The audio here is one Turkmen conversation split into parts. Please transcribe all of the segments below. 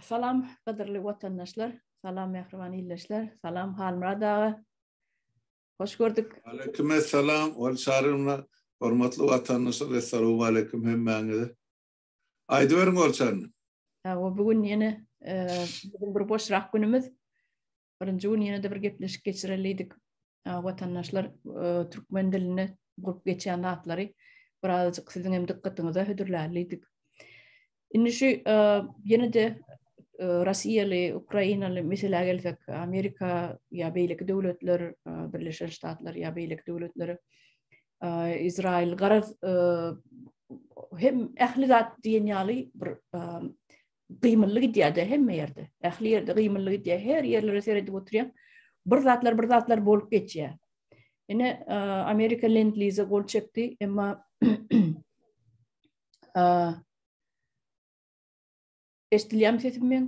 Salam gadyrly watandaşlar, salam mähriban ildeşler, salam Halmyrat aga. Hoş gördük. Aleyküm esselam, Ol Çaryna, hormatly watandaşlar, essalawmaleýkum hemmäňize. Aýdyberiň Ol Çaryna. Hawa, bu gün ýene biziň bir boşrak günümiz. Birinji gün ýene-de bir gepleşik geçirelidik. Watandaşlar türkmen dilinde bolup geçýän zatlary birazajyk siziň hem dykgatyňyza hödürlälidik. Indi şu ýene-de Russiýaly, Ukrainaly meselä gelsek, Amerika ýa beýleki döwletler, Birleşen Ştatlar ýa beýleki döwletler Izrail garaz hem ähli zat diýen ýaly bir gymylly gidýär-de hemme ýerde. Ähli ýerde gymylly gidýär. Her ýerlere seredip oturýan. Bir zatlar, bir zatlar bolup geçýär. Ine, Amerika Lend-Lize gol çekdi, emma Eşdilýärmi sesim meň,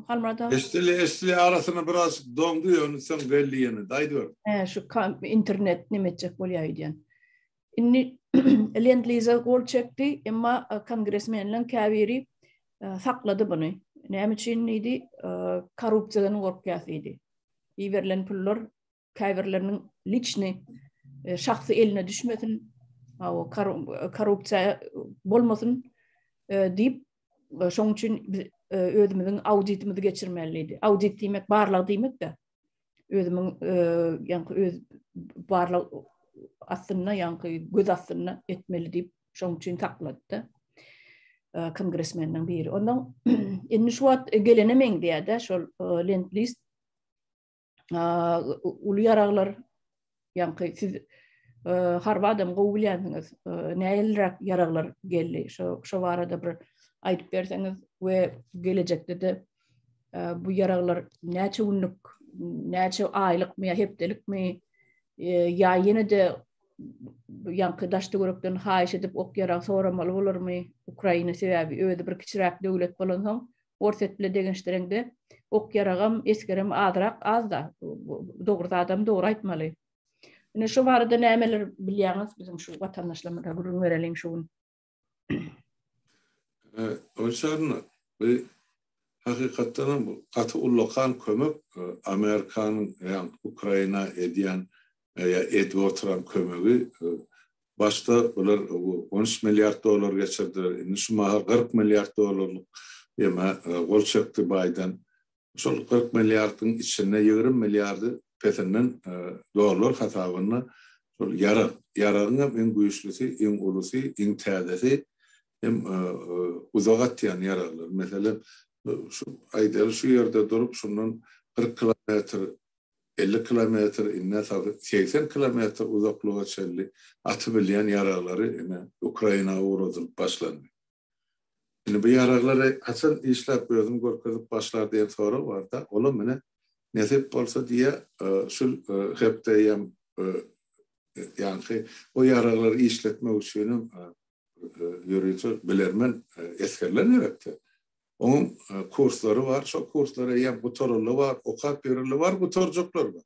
Halmyrat aga? Eşdilýär, eşdilýär. Arasynda biraz doňdy, ýöne soň geldi ýene. Aýdyber. Hä, şu internet neme etjek bolýar öýdýän. Indi Lend-Lize gol çekdi, emma kongresmenleň käbiri saklady buny. Näme üçin diýdi, korrupsiýadan gorkýas diýdi. Iberilen pullar käbirleriniň liçni şahsy eline düşmesin, korrupsiýa bolmasyn diýip, şoň üçin biz özümiziň auditimizi geçirmeli diýdi. Audit diýmek barlag diýmek-de. Özümiň ýaňky öz barlag astynda, ýaňky göz astynda etmeli diýip, şoň üçin saklady-da. Kongresmenleriň biri. Ondan indi şu wagt gelene meňzeýär-de şol lend-list uly ýaraglar ýaňky siz harby adam gowy bilýänsiňiz nähiliräk ýaraglar geldi şo şo barada bir aýdyp berseňiz we gelejekde-de bu ýaraglar näçe günlük näçe aýlykmy ýa hepdelikmi ýa ýene-de ýaňky daş-töwerekden haýyş edip ok-ýarag soramaly bolarmy Ukraina sebäbi özi bir kiçiräk döwlet bolansoň Orsýet bile deňeşdireňde ok-ýaragam, esgerem azrak az-da. Dogry zadam dogry aýtmaly. Ine şu barada nämeler bilýäňiz biziň şu watandaşlarymyza gürrüň bereliň şu gün. Gülşarna, bu hakykatdan hem gaty ullakan kömek Amerikanyň ýa Ukraina edýän ýa edip oturan kömegi Başda bular 13 milliard dollar geçirdiler, indi şu mahal 40 milliard dollarlyk ýeme gol çekdi Baýden. Şol 40 milliardyň içinde 20 milliardy pesinden dollar hasabynda şol ýarag, ýaragyň hem iň güýçlüsi, iň ulusy, iň täzesi hem uzak atýan ýaraglar. Meselem, şu aýdaly şu ýerde durup şundan 40 kilometr 50 kilometr, indi 80 kilometr uzaklyga çenli atybilýän ýaraglary ine Ukraina ugradylyp başlandy. Indi bu ýaraglary haçan işläp özüni görkezip başlar diýen sorag bar-da, olam ine nesip bolsa diýýär, şu hepde eýýäm ýaňky o ýaraglary işletmek üçinem ýörite bilermen esgerler gerekdi. Onuň kurslary bar, şol kurslar eýýäm gutaryldy bar, okap ýörenler bar, gutarjaklar bar.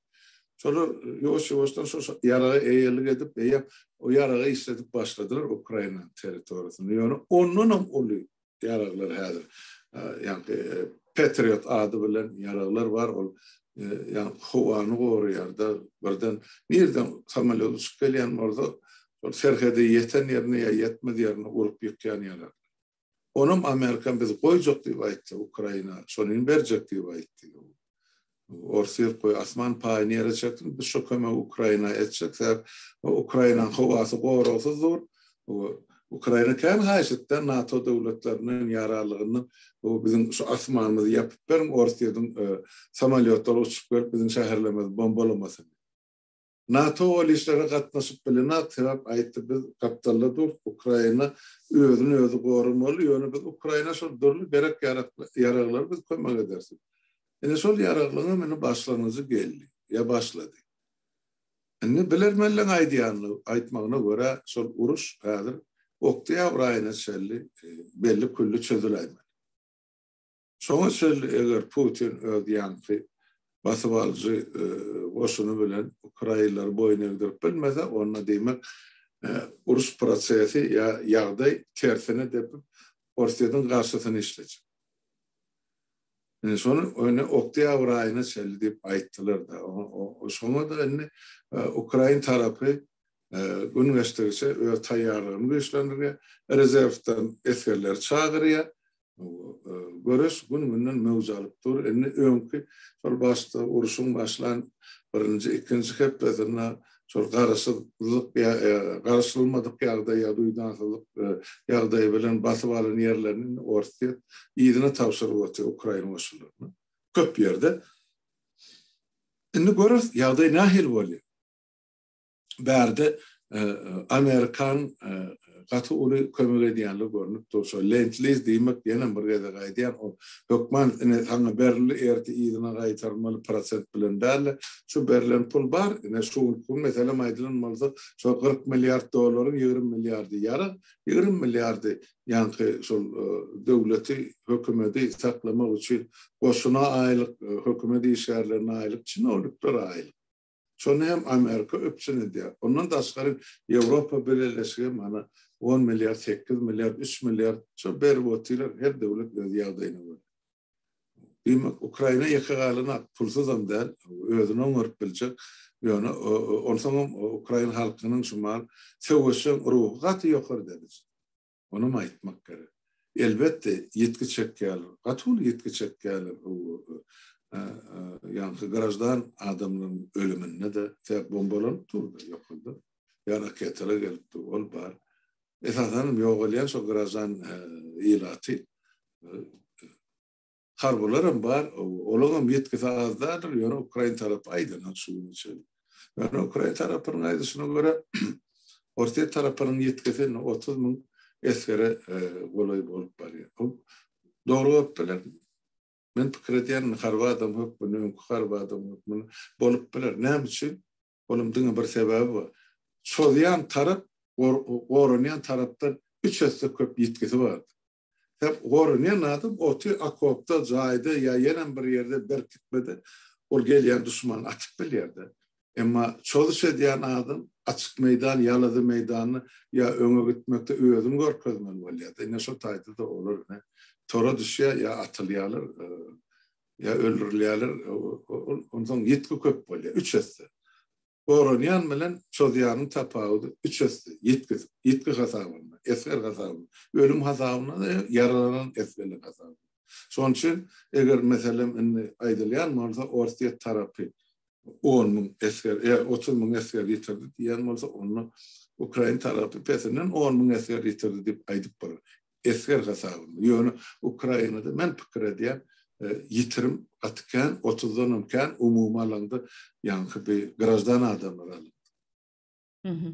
Şolar ýuwaş-ýuwaşdan şo ýaraga eýelik edip, eýýäm o ýaragy işledip başladylar Ukrainanyň territoriýasynda. Ýöne ondanam uly ýaraglar häzir, ýaňky Patriot ady bilen ýaraglar bar, ol ýaňky howany goraýar-da, birden nirden samolýot uçup gelýän bolsa, şol serhede ýeten ýerine ýa ýetmez ýerine urup ýykýan ýaraglar. Onam Amerikan biz goýjak diýip aýtdy Ukraina, şonyny berjek diýip aýtdy. Orsýet goý asman paýyny ýere çeksin, biz şo kömegi Ukraina etjek, sebäp Ukrainanyň howasy goragsyz dur. Ukraina kän haýyş etdi NATO döwletlerinden ýararlygyndan bu biziň şu asmanymyzy ýapyp beriň Orsýetiň samolýotlary uçup gelip biziň şäherlerimizi bombalamasyn. NATO ol işlere gatnaşyp bilenok, sebäp aýtdy biz gapdalda dur, Ukraina özüni özi goramaly, ýöne biz Ukraina şol dürli gerek ýaraglary biz kömek ederis. Ine şol ýaraglaryň indi başlangyjy geldi, ýa başlady. Indi bilermenleň aýdýanyna, aýtmagyna görä şol uruş häzir oktýabr aýyna çenli belli külli çözüläýmeli. Şoňa çenli eger Putin öz ýaňky basybalyjy goşuny bilen ukrainleri boýun egdirip bilmese, onda diýmek uruş prosesi ýa ýagdaý tersine depip, Orsýetiň garşysyna işlejek. Indi şony ony oktýabr aýyna çenli diýip aýtdylar-da. Şoňa-da indi ukrain tarapy gün geçdigiçe öz taýýarlygyny güýçlendirýär, rezerwden esgerleri çagyrýar. Göreş gün-günden möwç alyp dur. Indi öňki şol başda urşuň başlan birinji, ikinji hepdesinde şol garaşsyzlyk ýa garaşylmadyk ýagdaý ýa duýdansyzlyk ýagdaýy bilen basyp alan ýerlerini indi Orsýet yzyna tabşyryp otyr ukrain goşunlaryna. Köp ýerde. Indi göreris ýagdaý nähili bolýar. Bärde Amerikan gaty uly kömek edýänligi görnüp dur. Şo lend-liz diýmek ýenem bir gezek aýdýan, ol hökman ine saňa berildi, erte yzyna gaýtarmaly prosent bilen däl-de, şu berlen pul bar, ine şu günki gün meselem aýdylan bolsa, şo 40 milliard dollaryň 20 milliardy ýarag, 20 milliardy ýaňky şol döwleti, hökümeti saklamak üçin goşuna aýlyk, hökümet işgärlerine aýlyk, çinowniklere aýlyk. Şony hem Amerika üpjün edýär. Ondan daşgary Ýewropa Bileleşigi hem ana on milliard, sekiz milliard, üç milliard şo berip otyrlar, her döwlet öz ýagdaýyna görä. Diýmek, Ukraina ýeke galanok, pulsuzam däl, özüni oňaryp biljek. Ýöne onsoňam ukrain halkynyň şu mahal söweşjeň ruhy gaty ýokary derejede. Onam aýtmak gerek. Elbetde, ýitgi çekýärler. Gaty uly ýitgi çekýärler. Ýaňky graždan adamlaryň ölüminde-de sebäp bombalanyp dur-da ýokarda. Ýa raketalar gelip dur, ol bar. Esasanam ýogalýan şo graždan ilaty. Harbylaram bar, olaňam ýitgisi az däldir, ýöne ukrain tarapy aýdanok şu güne çenli. Ýöne ukrain tarapynyň aýdyşyna görä, orsýet tarapynyň ýitgisi indi 30 müň esgere golaý bolup barýar. Bu dogry bolup bilermi? Men pikir edýän, harby adam hökmünde, öňki harby adam hökmünde bolup biler. Näme üçin? Onuň diňe bir sebäbi bar. Çozýan tarap goranýan tarapdan üç esse köp ýitgisi bardyr. Sebäp goranýan adam oty okopda, jaýda ýa ýenem bir ýerde berkitmede ol gelýän duşmany atyp bilýär-de. Emma çozuş edýän adam açyk meýdan, ýalazy meýdanda ýa öňe gitmekde özüni görkezmeli bolýar-da. Ine şo taýda-da olar ine tora düşýär ýa atylýarlar, ýa öldürilýärler. Onsoň ýitgi köp bolýar, üç esse. Goranýan bilen çozýanyň tapawudy üç esse, ýitgi, ýitgi hasabynda, esger hasabynda, ölüm hasabynda-da, ýaralanan esgerler hasabynda. Şonuň üçin, eger, meselem, indi aýdylýan bolsa, Orsýet tarapy on müň esger, ýa 30 müň esger ýitirdi diýýän bolsa, onda ukrain tarapy pesinden on müň esger ýitirdi diýip aýdyp bolar. Esger hasabynda. Ýöne Ukrainada men pikir edýän, ýitirim gaty kän, otuzdanam kän, umumy alanda ýaňky bir graždan adamlar alyndy.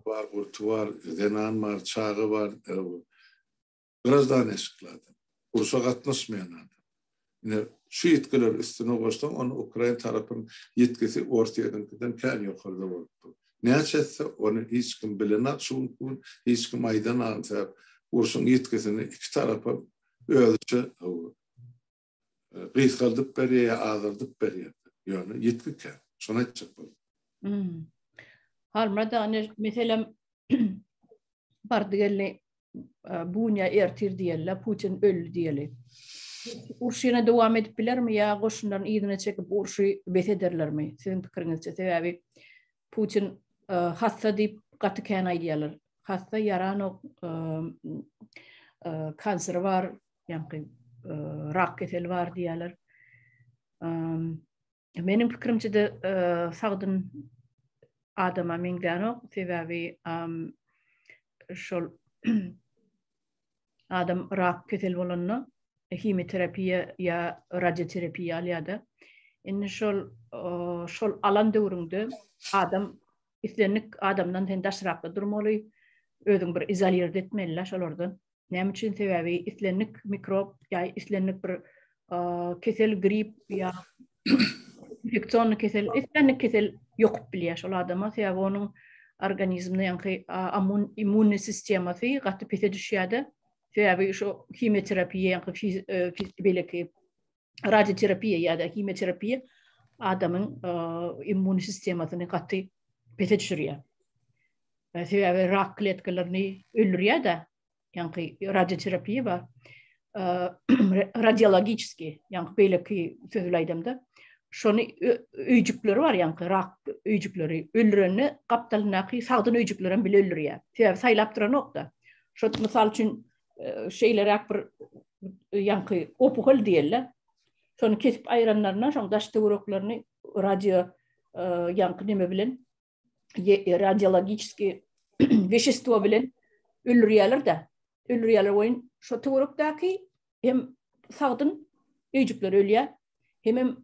Bar gurty bar, zenan bar, çaga bar, graždan eşikli adam. Urşa gatnaşmaýan adam. Ine, şu ýitgileri üstüne goşsaň, onda ukrain tarapyň ýitgisi Orsýetiňkiden kän ýokarda bolup dur. Näçe etse, ony hiç kim bilenok şu günki gün, hiç kim aýdanok, sebäp urşuň ýitgisini iki tarapam özüçe gysgaldyp berýär ýa azaldyp berýär. Ýöne ýitgi kän. Şony aýtjak boldum. Halmyrat aga, meselem, bardy-geldi bu gün ýa ertir diýeli, Putin öldi diýeli. Uruş ýene dowam edip bilermi ýa goşunlaryny yzyna çekip urşy bes ederlermi? Siziň pikiriňizçe? Sebäbi Putin hassa diýip gaty kän aýdýarlar. Hassa ýaranok, kanseri bar, ýaňky rak keseli bar diýýärler. Meniň pikirimçe-de sagdyn adama meňzänok, sebäbi şol adam rak kesel bolanda himioterapiýa ýa radioterapiýa alýar-da. Indi şol şol alan döwrüňde adam islendik adamdan sen daşrakda durmaly, özüň bir izolird etmeli-le şolardan. Näme üçin? Sebäbi islendik mikrob ýa islendik bir kesel, grip ýa infeksionny kesel, islendik kesel ýokup bilýär şol adama. Sebäbi onuň organizminde ýaňky ammun immunny sistemasy gaty pese düşýär-de. Sebäbi şu himioterapiýa ýaňky beýleki radioterapiýa ýa-da himioterapiýa adamyň immun sistemasyny gaty pese düşürýär. Sebäbi rak kletkalaryny öldürýär-de, ýaňky radioterapiýa bar. Radiologiçeskiý, ýaňky beýleki söz bilen aýdamda, şony öýjükleri bar ýaňky rak öýjükleri öldürende gapdalyndaky sagdyn öýjüklerem bile öldürýär. Sebäbi saýlap duranok-da. Şo mysal üçin şeýleräk bir ýaňky opuhol diýeli. Şony kesip aýranlaryndan soň daş töwereklerini radio ýaňky neme bilen radiologiçeskiý weşestwo bilen öldürýärler-de. Öldürýärler goýun şo töwerekdäki hem sagdyn öýjükler ölýär, hemem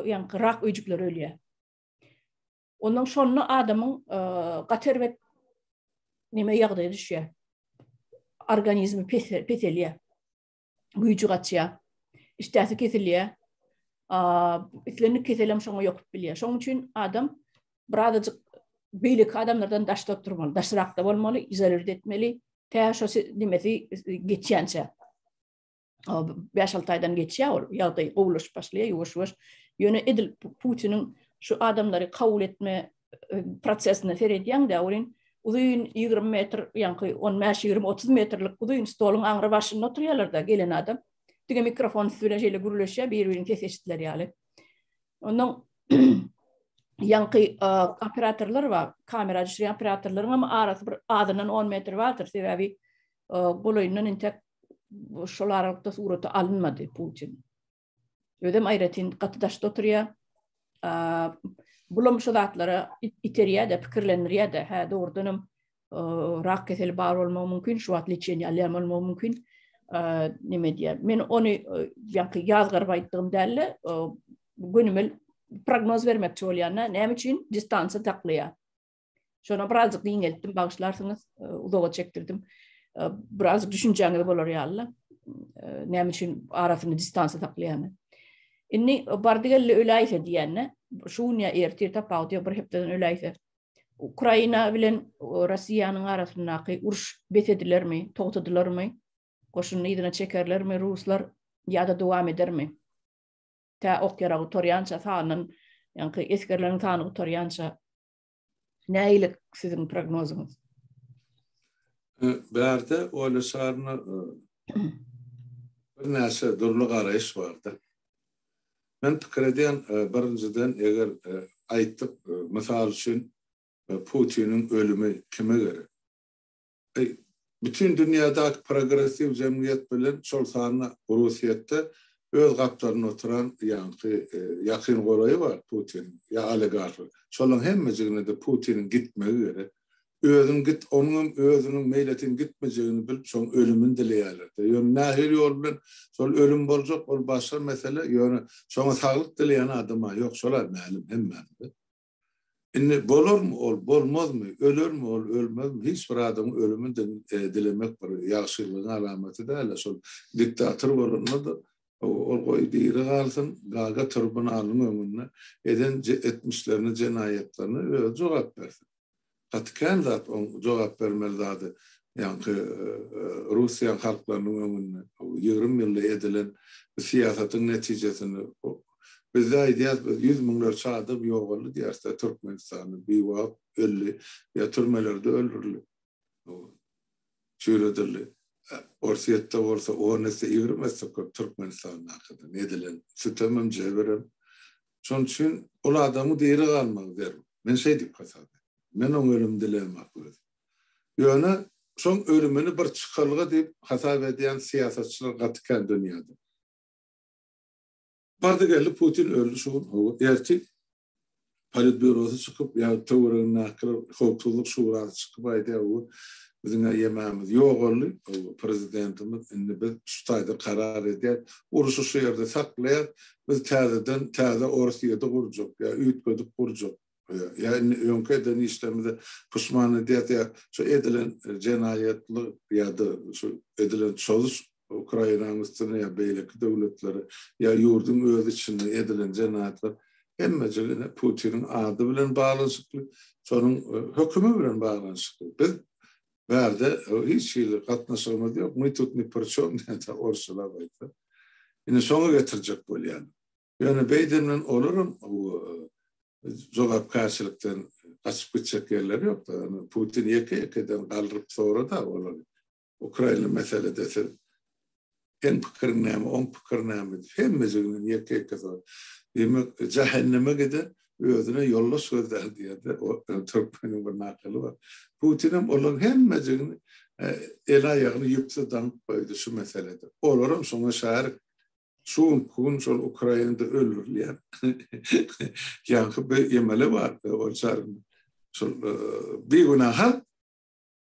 ýaňky rak öýjükleri ölýär. Ondan şonda adamyň gaty erbet neme ýagdaýa düşýär. Organizmi peselýär. Güýji gaçýar. Işdäsi kesilýär. Islendik keselem şoňa ýokup bilýär. Şonuň üçin adam birazajyk beýleki adamlardan daşda oturmaly, daşrakda bolmaly, izolird etmeli. Tä şo nemesi geçýänçä. 5-6 aýdan geçýär ol ýagdaý gowulaşyp başlaýar ýuwaş-ýuwaş. Ýöne edil Putiniň şu adamlary kabul etme e, prosesine seredýäň-de, welin uzyn 20 metr, ýaňky 15, 20, 30 metrlik uzyn stoluň aňry başynda oturýarlar-da gelen adam. Diňe mikrofon üsti bilen şeýle gürleşýär, bir-biriniň sesi eşidiler ýaly. Ondan ýaňky e, operatorlar bar, kamera düşürýän operatorlaryň hem arasy bir azyndan 10 metr bardyr, sebäbi e, golaýyndan entek şol aralykda surata alynmady Putin. Özem aýratyn gaty daşda oturýar. Bulam şu zatlara iterýär-de, pikirlendirýär-de, hä, dogrudanam rak keseli bar bolmagy mümkin, şu wagt leçeniýe alýan bolmagy mümkin. Neme diýýär. Men ony ýaňky ýazgaryp aýtdygym däl-de, gönümel prognoz bermekçi bolýan-da, näme üçin distansiýa saklaýar. Şona birazjyk giňeltdim, bagyşlarsyňyz, e, uzaga çekdirdim. E, birazjyk düşünjäňiz bolar ýaly. E, näme üçin arasyny distansiýa saklaýany. Indi bardy geldi öläýse diýende, şu gün ýa ertir tapawudy ýok, bir hepdeden öläýse. Ukraina bilen Russiýanyň arasyndaky uruş bes edilermi, togtadylarmy? Goşunyny yzyna çekerlermi ruslar ýa-da dowam edermi? Tä ok-ýarag gutarýança, sandan, ýaňky esgerleriň sany gutarýança nähili siziň prognozyňyz? Bärde oýlaşaryna birnäçe dürli garaýyş bardy. Men pikir edýän, birinjiden, eger aýtdyk, mysal üçin, Putiniň ölümi kime gerek? Eý, bütin dünýädäki progressiw jemgyýet bilen, şol sanda Russiýetde öz gapdalynda oturan ýaňky ýakyn golaýy bar Putiniň, ýa oligarhlar. Şolaryň hemmejigine-de Putiniň gitmegi gerek. Özüň git, onuňam özüniň meýletin gitmejegini bilip, şoň ölümini dileýärler-de. Ýöne nähili ýol bilen şol ölüm boljak, ol başga mesele, ýöne şoňa saglyk dileýän adam-a ýok, şol-a mälim hemmämize. Indi bolarmy ol, bolmazmy, ölermi ol, ölmezmi, hiç bir adamyň ölümini dilemek bir ýagşylygyň alamaty däl-de, şol diktator bolanda-da, ol goý diri galsyn, Gaga tribunalynyň öňünde eden etmişlerine, jenaýatlaryna özi jogap bersin. Gaty kän zat oň jogap bermeli zady, ýaňky Russiýanyň halklarynyň öňünde 20 ýylda edilen bu syýasatyň netijesinde bizde aýdýas biz ýüz müňlerçe adam ýogaldy diýýäris-de Türkmenistanda biwagt öldi ýa türmelerde öldürildi. Çüýredildi. Orsýetde bolsa on esse, 20 esse köp Türkmenistandakydan edilen sütemem, jebirem. Şonuň üçin ol adamyň diri galmagy zerur. Men şeý diýip hasap edýän. Men oň ölümini dilemok özüm. Ýöne şoň ölümini bir çykalga diýip hasap edýän syýasatçylar gaty kän dünýäde. Bardy-geldi Putin öldi şu gün, hawa, ertir Politbýurosy çykyp ýa töweregindäkiler howpsuzlyk şurasy çykyp aýdýar, bu biziň-ä ýemämiz ýogaldy, hawa, prezidentimiz indi biz şu taýda karar edýäs, urşy şu ýerde saklaýas, biz täzeden täze Orsýeti gurjak ýa üýtgedip gurjak. Ýa indi öňki eden işlerimize puşman edýäs ýa şu edilen jenaýatly ýa-da şu edilen çozuş Ukrainanyň üstüne ýa beýleki döwletlere ýa ýurduň öz içinde edilen jenaýatlar hemmejigi ine Putiniň ady bilen baglanyşykly, şonuň hökümi bilen baglanyşykly. Biz bärde hiç hili gatnaşygymyz ýok, my tut ni pri çom diýen orsçalap aýtsa. Indi şoňa getirjek bolýan. Ýöne beýden bilen olaram jogapkärçilikden gaçyp gitjek ýerleri ýok-da. Putin ýeke-ýekeden galdyryp sorady olary. Ukraina meselede siz. Seň pikiriň näme, oň pikiri näme diýip, hemmejiginden ýeke-ýeke sorady. Diýmek, jähenneme giden özüne ýoldaş gözlär diýýär-de, o türkmeniň bir nakyly bar. Putinem olaryň hemmejigini el-aýagyny ýüpse daňyp goýdy şu meselede. Olaram şoňa şärik. Şu günki gün şol Ukrainada öldürilýän ýaňky bir emele bar, ol şol bigünä halk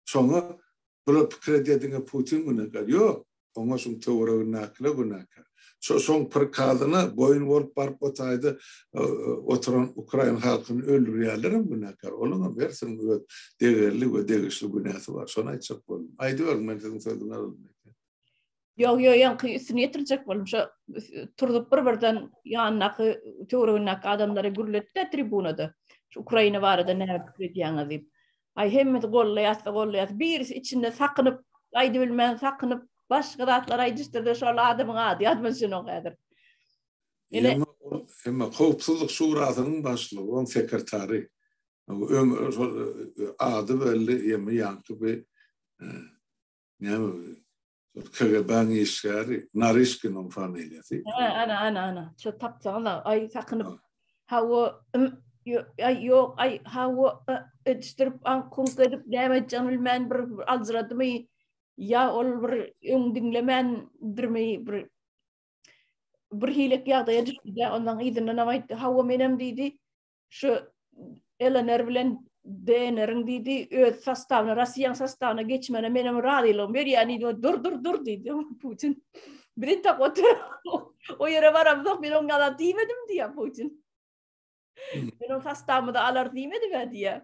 Şoňa bular pikir edýär diňe Putin günäkär. Ýok, oňa şuň töweregindäkiler günäkär. Şo şoň prikazyna boýun bolup baryp o taýda oturan ukrain halkyny öldürýärlerem günäkär. Olaňam hersiniň öz degerli we degişli günäsi bar. Şony aýtjak boldum. Aýdyberiň men siziň sözüňizi aldym. Ýok, ýok, ýaňky üstüni ýetirjek boldum. Şo turzup bir-birden ýanyndaky töweregindäki adamlary gürletdi tribunada. Şu Ukraina barada näme pikir edýäňiz diýip. Aý hemmesi gollaýas-da gollaýas. Birisi içinde sakynyp, aýdybilmän sakynyp, başga zatlar aýdyşdyrdy. Şol adamyň ady ýadyma düşenok häzir. Ine, emma howpsuzlyk şurasynyň başlygy, oň sekretary. Ömür şol ady belli, ýemi ýaňky bir Näme KGB-niň işgäri Naryşkin oň familiýasy. Hä, ana, ana, ana. Şo tapsaňyz, aý sakynyp. Hawa, aý ýok, aý hawa edişdirip, aňk-kuňk edip, näme etjegini bilmän bir aljyradymy ýa ol bir öň diňlemändirmi, bir bir hilek ýagdaýa düşdi-de, ondan yzyndanam aýtdy, hawa menem diýdi, Şu LNR bilen DNR-iň diýdi, öz sostawyna, Rossiýanyň sostawyna geçmegine menem razylygymy berýän diýdi. Dur, dur, dur diýdi Putin. Biz entek otur. O ýere baramzok, men oňa zat diýmedim diýýär Putin. Men oň sostawymyzy alar diýmedim-ä diýýär.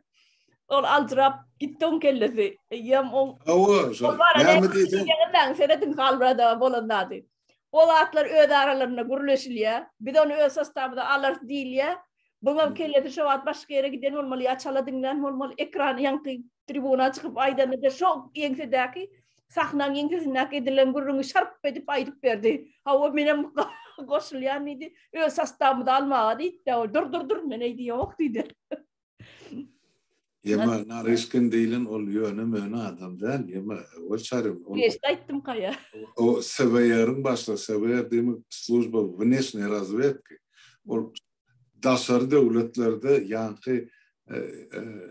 Ol aljyrap gitdi oň kellesi. Eýýäm oň Hawa, şol. Näme diýseň? Serediň Halmurada bolan zady. O zatlar öz aralarynda gürleşilýär. Biz ony öz sostawymyza alarys diýilýär. Buňam kellesi şo wagt başga ýere giden bolmaly ýa çala diňlän bolmaly. Ekrany ýaňky tribuna çykyp aýdanda-da şo ýeňsedäki sahnaň ýeňsesindäki edilen gürrüňi şarp edip aýdyp berdi. Hawa menem goşulýan diýdi. Öz sostawymyza almaga diýdi. Ol dur dur dur men eý diýemok diýdi. Ýema Naryşkin diýlen ol ýöne-möne adam däl, ýema ol çarym. Ol Geçdi aýtdym kaýa. O SWR-iň başlygy, SWR diýmek Slujba wneşney razwedki. Ol daşary döwletlerde ýaňky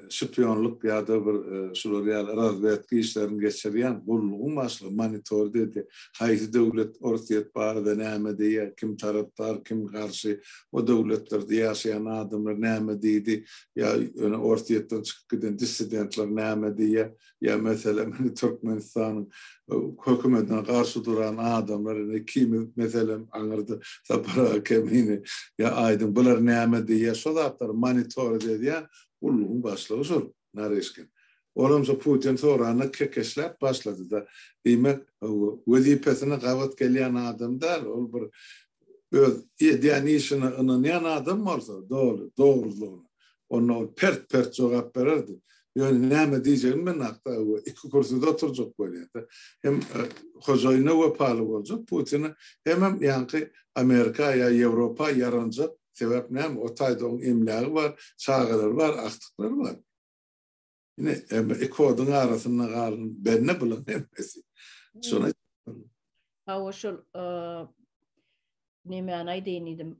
şpionlyk ýa-da bir şular ýaly razwedka işlerini geçirýän gullugyň başlygy, monitor edýär. Haýsy döwlet Orsýet barada näme diýýär, kim tarapdar, kim garşy, o döwletlerde ýaşaýan adamlar näme diýdi, ýa ýöne Orsýetden çykyp giden dissidentler näme diýýär, ýa meselem indi Türkmenistanyň hökümetine garşy duran adamlar indi ikimiz meselem aňyrda Sapar aga Kemine ýa Aýdyň bular näme diýýär, şo zatlary monitor edýän gullugyň başlygy şol. Naryşkin. Olam şo Putin soranda kekeçläp başlady-da. Diýmek, wezipesine gabat gelýän adam däl, ol bir öz edýän işine ynanýan adam bolsa, doly, dogrulygyna, onda ol pert-pert jogap bererdi. Ýöne näme diýjegini bilenok-da, iki kürsüde oturjak bolýar-da. Hem hojaýyna wepaly boljak Putine, hemem ýaňky Amerika ýa Ýewropa ýaranjak Sebäp näme? O taýda oň emlägi bar, çagalary bar, agtyklary bar. Ine, iki oduň arasynda galan bende bulaň hemmesi. Şony Hawa şol nemäni aýdaýyn diýdim.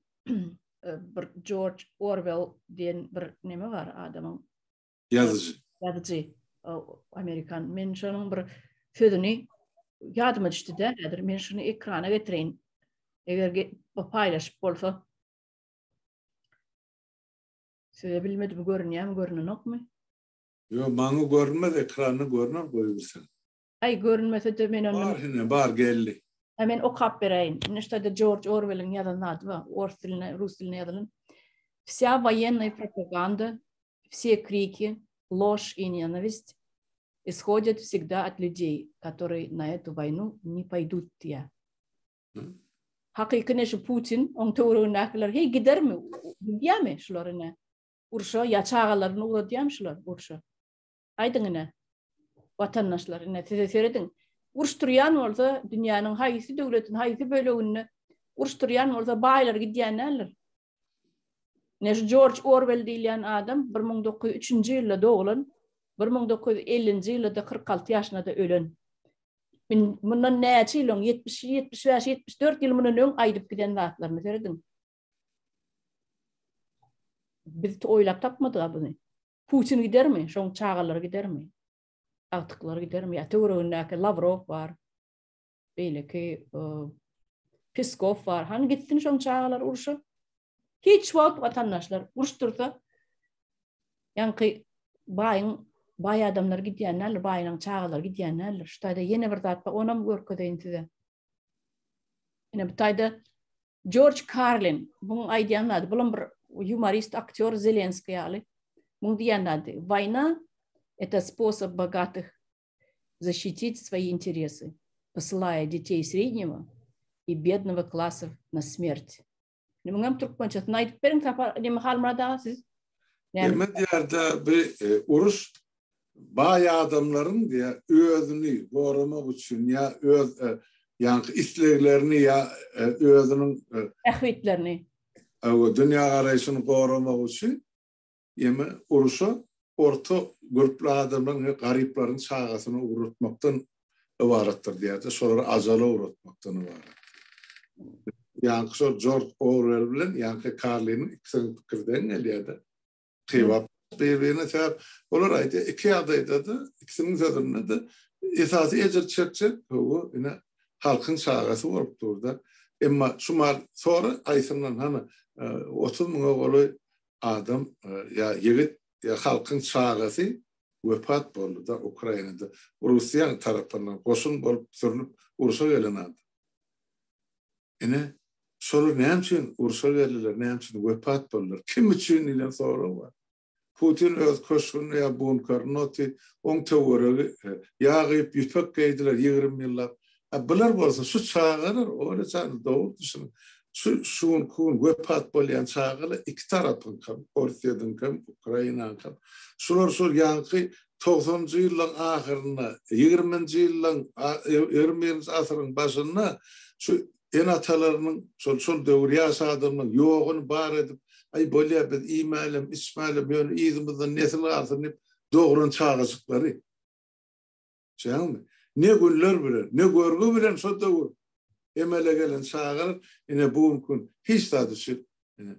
Bir George Orwell diýen bir neme bar adamyň. Ýazyjy. Ýazyjy. Amerikan. Men şonuň bir sözüni ýadyma düşdi-de häzir. Men şuny ekrana getireýin. Eger paýlaşyp bolsa. Size bilmedim görünýärmi, görünenokmy? Ýok, maňa görünmez, ekranda görner goýberseň. Aý, görünmese-de men ony Bar ine, bar geldi. Ha men okap beräýin. Ine şu taýda Jorj Orwelliň ýazan zady bar, ors diline, rus diline ýazylan. Вся военная пропаганда, все крики, ложь и ненависть исходят всегда от людей, которые на эту войну не пойдут diýýär. Hakyky ne şu Putin, oň töweregindäkiler heý gidermi? Gidýärmi şular ine? Urşa ýa çagalaryny ugradýarmy şular urşa? Aýdyň ine. Watandaşlar ine size serediň. Uruş turýan bolsa dünýäniň haýsy döwletiň haýsy böleginde uruş turýan bolsa baýlar gidýän däldir. Ine şu Jorj Orwell diýilýän adam 1903-nji ýylda doglan, 1950-nji ýylda-da 46 ýaşynda-da ölen. Mundan näçe ýyl öň, 70, 75, 74 ýyl mundan öň aýdyp giden zatlaryny serediň. Biz oýlap tapmadyk buny. Putin gidermi? Şoň çagalary gidermi? Agtyklary gidermi? Ýa töweregindäki Lawrow bar. Beýleki e, Peskow bar. Hany gitsin şoň çagalary urşa? Hiç wagt watandaşlar uruş dursa ýaňky baýyň baý adamlar gidýän däldir, baýynyň çagalary gidýän däldir. Şu taýda ýene bir zat bar, onam görkezeýin size. Ine bu taýda Jorj Karlin, buň aýdýan zady, bulam bir ýumorist aktýor Zelenskiý ýaly. Muň diýýän zady, Wojna это способ богатых защитить свои интересы, посылая детей среднего и бедного классов на смерть. Indi muňam türkmençesini aýdyp beriň Sapar neme Halmyrat aga siz. Neme diýerde bir e, uruş baý adamlaryň diýä özüni goramak üçin ýa öz e, ýaňky isleglerini ýa e, özüniň bähbitlerini Ewa dünýä garaýşyny goramak üçin ýeme uruşa orta gürpli adamlaryň we garyplaryň çagasyny ugratmakdan ybaratdyr diýýärdi. Şolary ajala ugratmakdan ybarat. Ýaňky şol Jorj Orwell bilen ýaňky Karliniň ikisiniň pikiri deň gelýärdi. Kybap bir-birine sebäp olar aýdýar, iki ýagdaýda-da, ikisiniň sözünde-de esasy ejir çekjek hawa ine halkyň çagasy bolup dur-da. Emma şu mal sora aýsyndan hany 30 müňe golaý adam ýa ýigit ýa halkyň çagasy wepat boldy-da Ukrainada Russiýaň tarapyndan goşun bolup sürlüp urşa gelen adam. Ine, şolar näme üçin urşa geldiler, näme üçin wepat boldular, kim üçin diýlen sorag bar. Putin öz köşgünde ýa bunkerinde otyr, oň töweregi ýag iýip ýüpek geýdiler 20 ýyllap. A bular bolsa şu çagalar, Olejan dogry düşüniň, şu şu günki gün wepat bolýan çagalar iki tarapyňkam, Orsýetiňkem, Ukrainaňkam. Şular şol ýaňky togsanynjy ýyllaryň ahyrynda, ýigriminji ýyllaryň, ýigrimi birinji asyryň başynda şu ene-atalarynyň şol şol döwür ýaş adamlaryň ýoguny bar edip, aý bolýa biz iýmälem, içmälem, ýöne yzymyzdan nesil galsyn diýip dogran çagajyklary. Düşýäňmi? Ne günler bilen, ne görgi bilen şo döwür emele gelen çagalar ine bu günki gün hiç zat üçin ine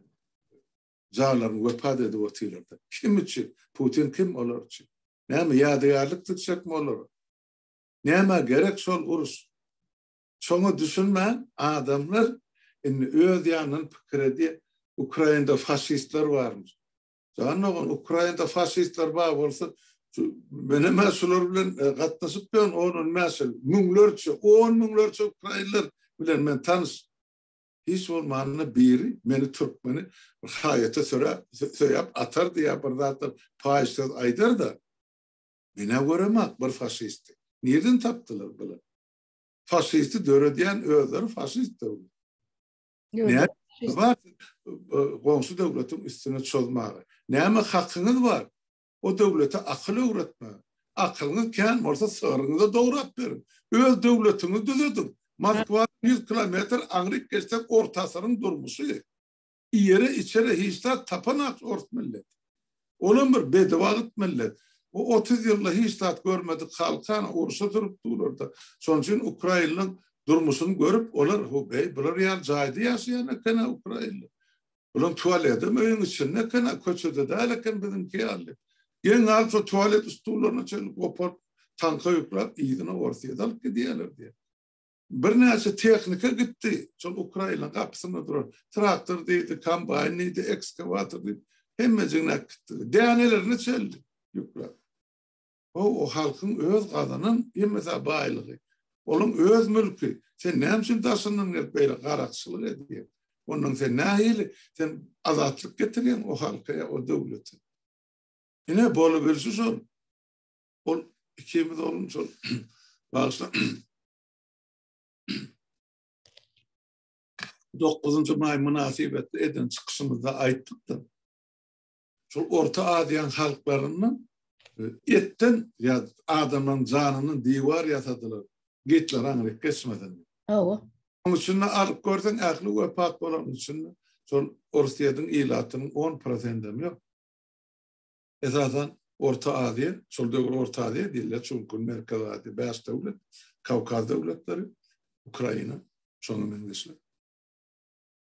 janlaryny wepat edip otyrlar-da. Kim üçin? Putin kim olar üçin? Näme ýadygärlik dikjekmi olara? Nämä gerek şol uruş? Şoňa düşünmän adamlar indi öz ýanyndan pikir edýär, Ukrainada faşistler barmyş. Jan dogan, Ukrainada faşistler bar bolsa, menem-ä şular bilen e, gatnaşyp ýörün on-on bäş ýyl. Müňlerçe, on müňlerçe ukrainler bilen men tanyş. Hiç bolmanda biri meni türkmeni bir haýata söräp, söýäp atar diýýär bir zatlar paýyş söz aýdar-da. Men-ä göremak bir faşisti. Nirden tapdylar bular? Faşisti döredýän özleri faşist döwlet. Näme bar goňşy döwletiň üstüne çozmaga? Näme hakyňyz bar o döwlete akyl öwretmäge? Akylyňyz kän bolsa sygryňyza dograp beriň. Öz döwletiňizi düzediň. Moskwadan 100 kilometr aňryk geçsek orta asyryň durmuşy. Iýere içere hiç zat tapanak ors millet. Olam bir bedibagt millet. O 30 ýylda hiç zat görmedik halkana urşa sürüp durlarda. Şonuň üçin ukrainliň durmuşyny görüp olar beý bular ýaly jaýda ýaşaýan eken-ä ukrainler. Bularyň tualedem öýüň içinde eken-ä, köçede däl eken biziňki ýaly. Geň galyp şo tualet stullaryna çenli goparyp tanka ýükläp yzyna Orsýete alyp gidýärler diýýär. Birnäçe tehnika gitdi. Şol Ukraina gapysynda duran traktor diýdi, kombaýn diýdi, ekskawator diýdi. Hemmejigini äkitdiler. Dänelerini çeldi ýükläp. O, o halkyň öz gazanan hemmesi baýlygy. Onuň öz mülki. Sen näme üçin daşyndan gelip beýle garakçylyk edýäň? Ondan sen nähili sen azatlyk getirýäň o halka ýa o döwlete? Ine bolubilşi şol. Ol ikimiz onuň şol bagyşla 9 maý mynasybetli eden çykyşymyzda aýtdyk-da. Şol Orta Aziýanyň halklaryndan e, etden ýa adamlaryň janyndan diwar ýasadylar. Gitler aňryk geçmesin. Hawa. Onuň içinde alyp görseň ähli wepat bolanyň içinde şol Orsýetiň ilatynyň 10 prosendem ýok. Esasan Orta Aziýa, şol döwür Orta Aziýa diýilýär, çünki Merkezi Aziýa 5 döwlet. Kawkaz döwletleri, Ukraina, şoňa meňzeşler.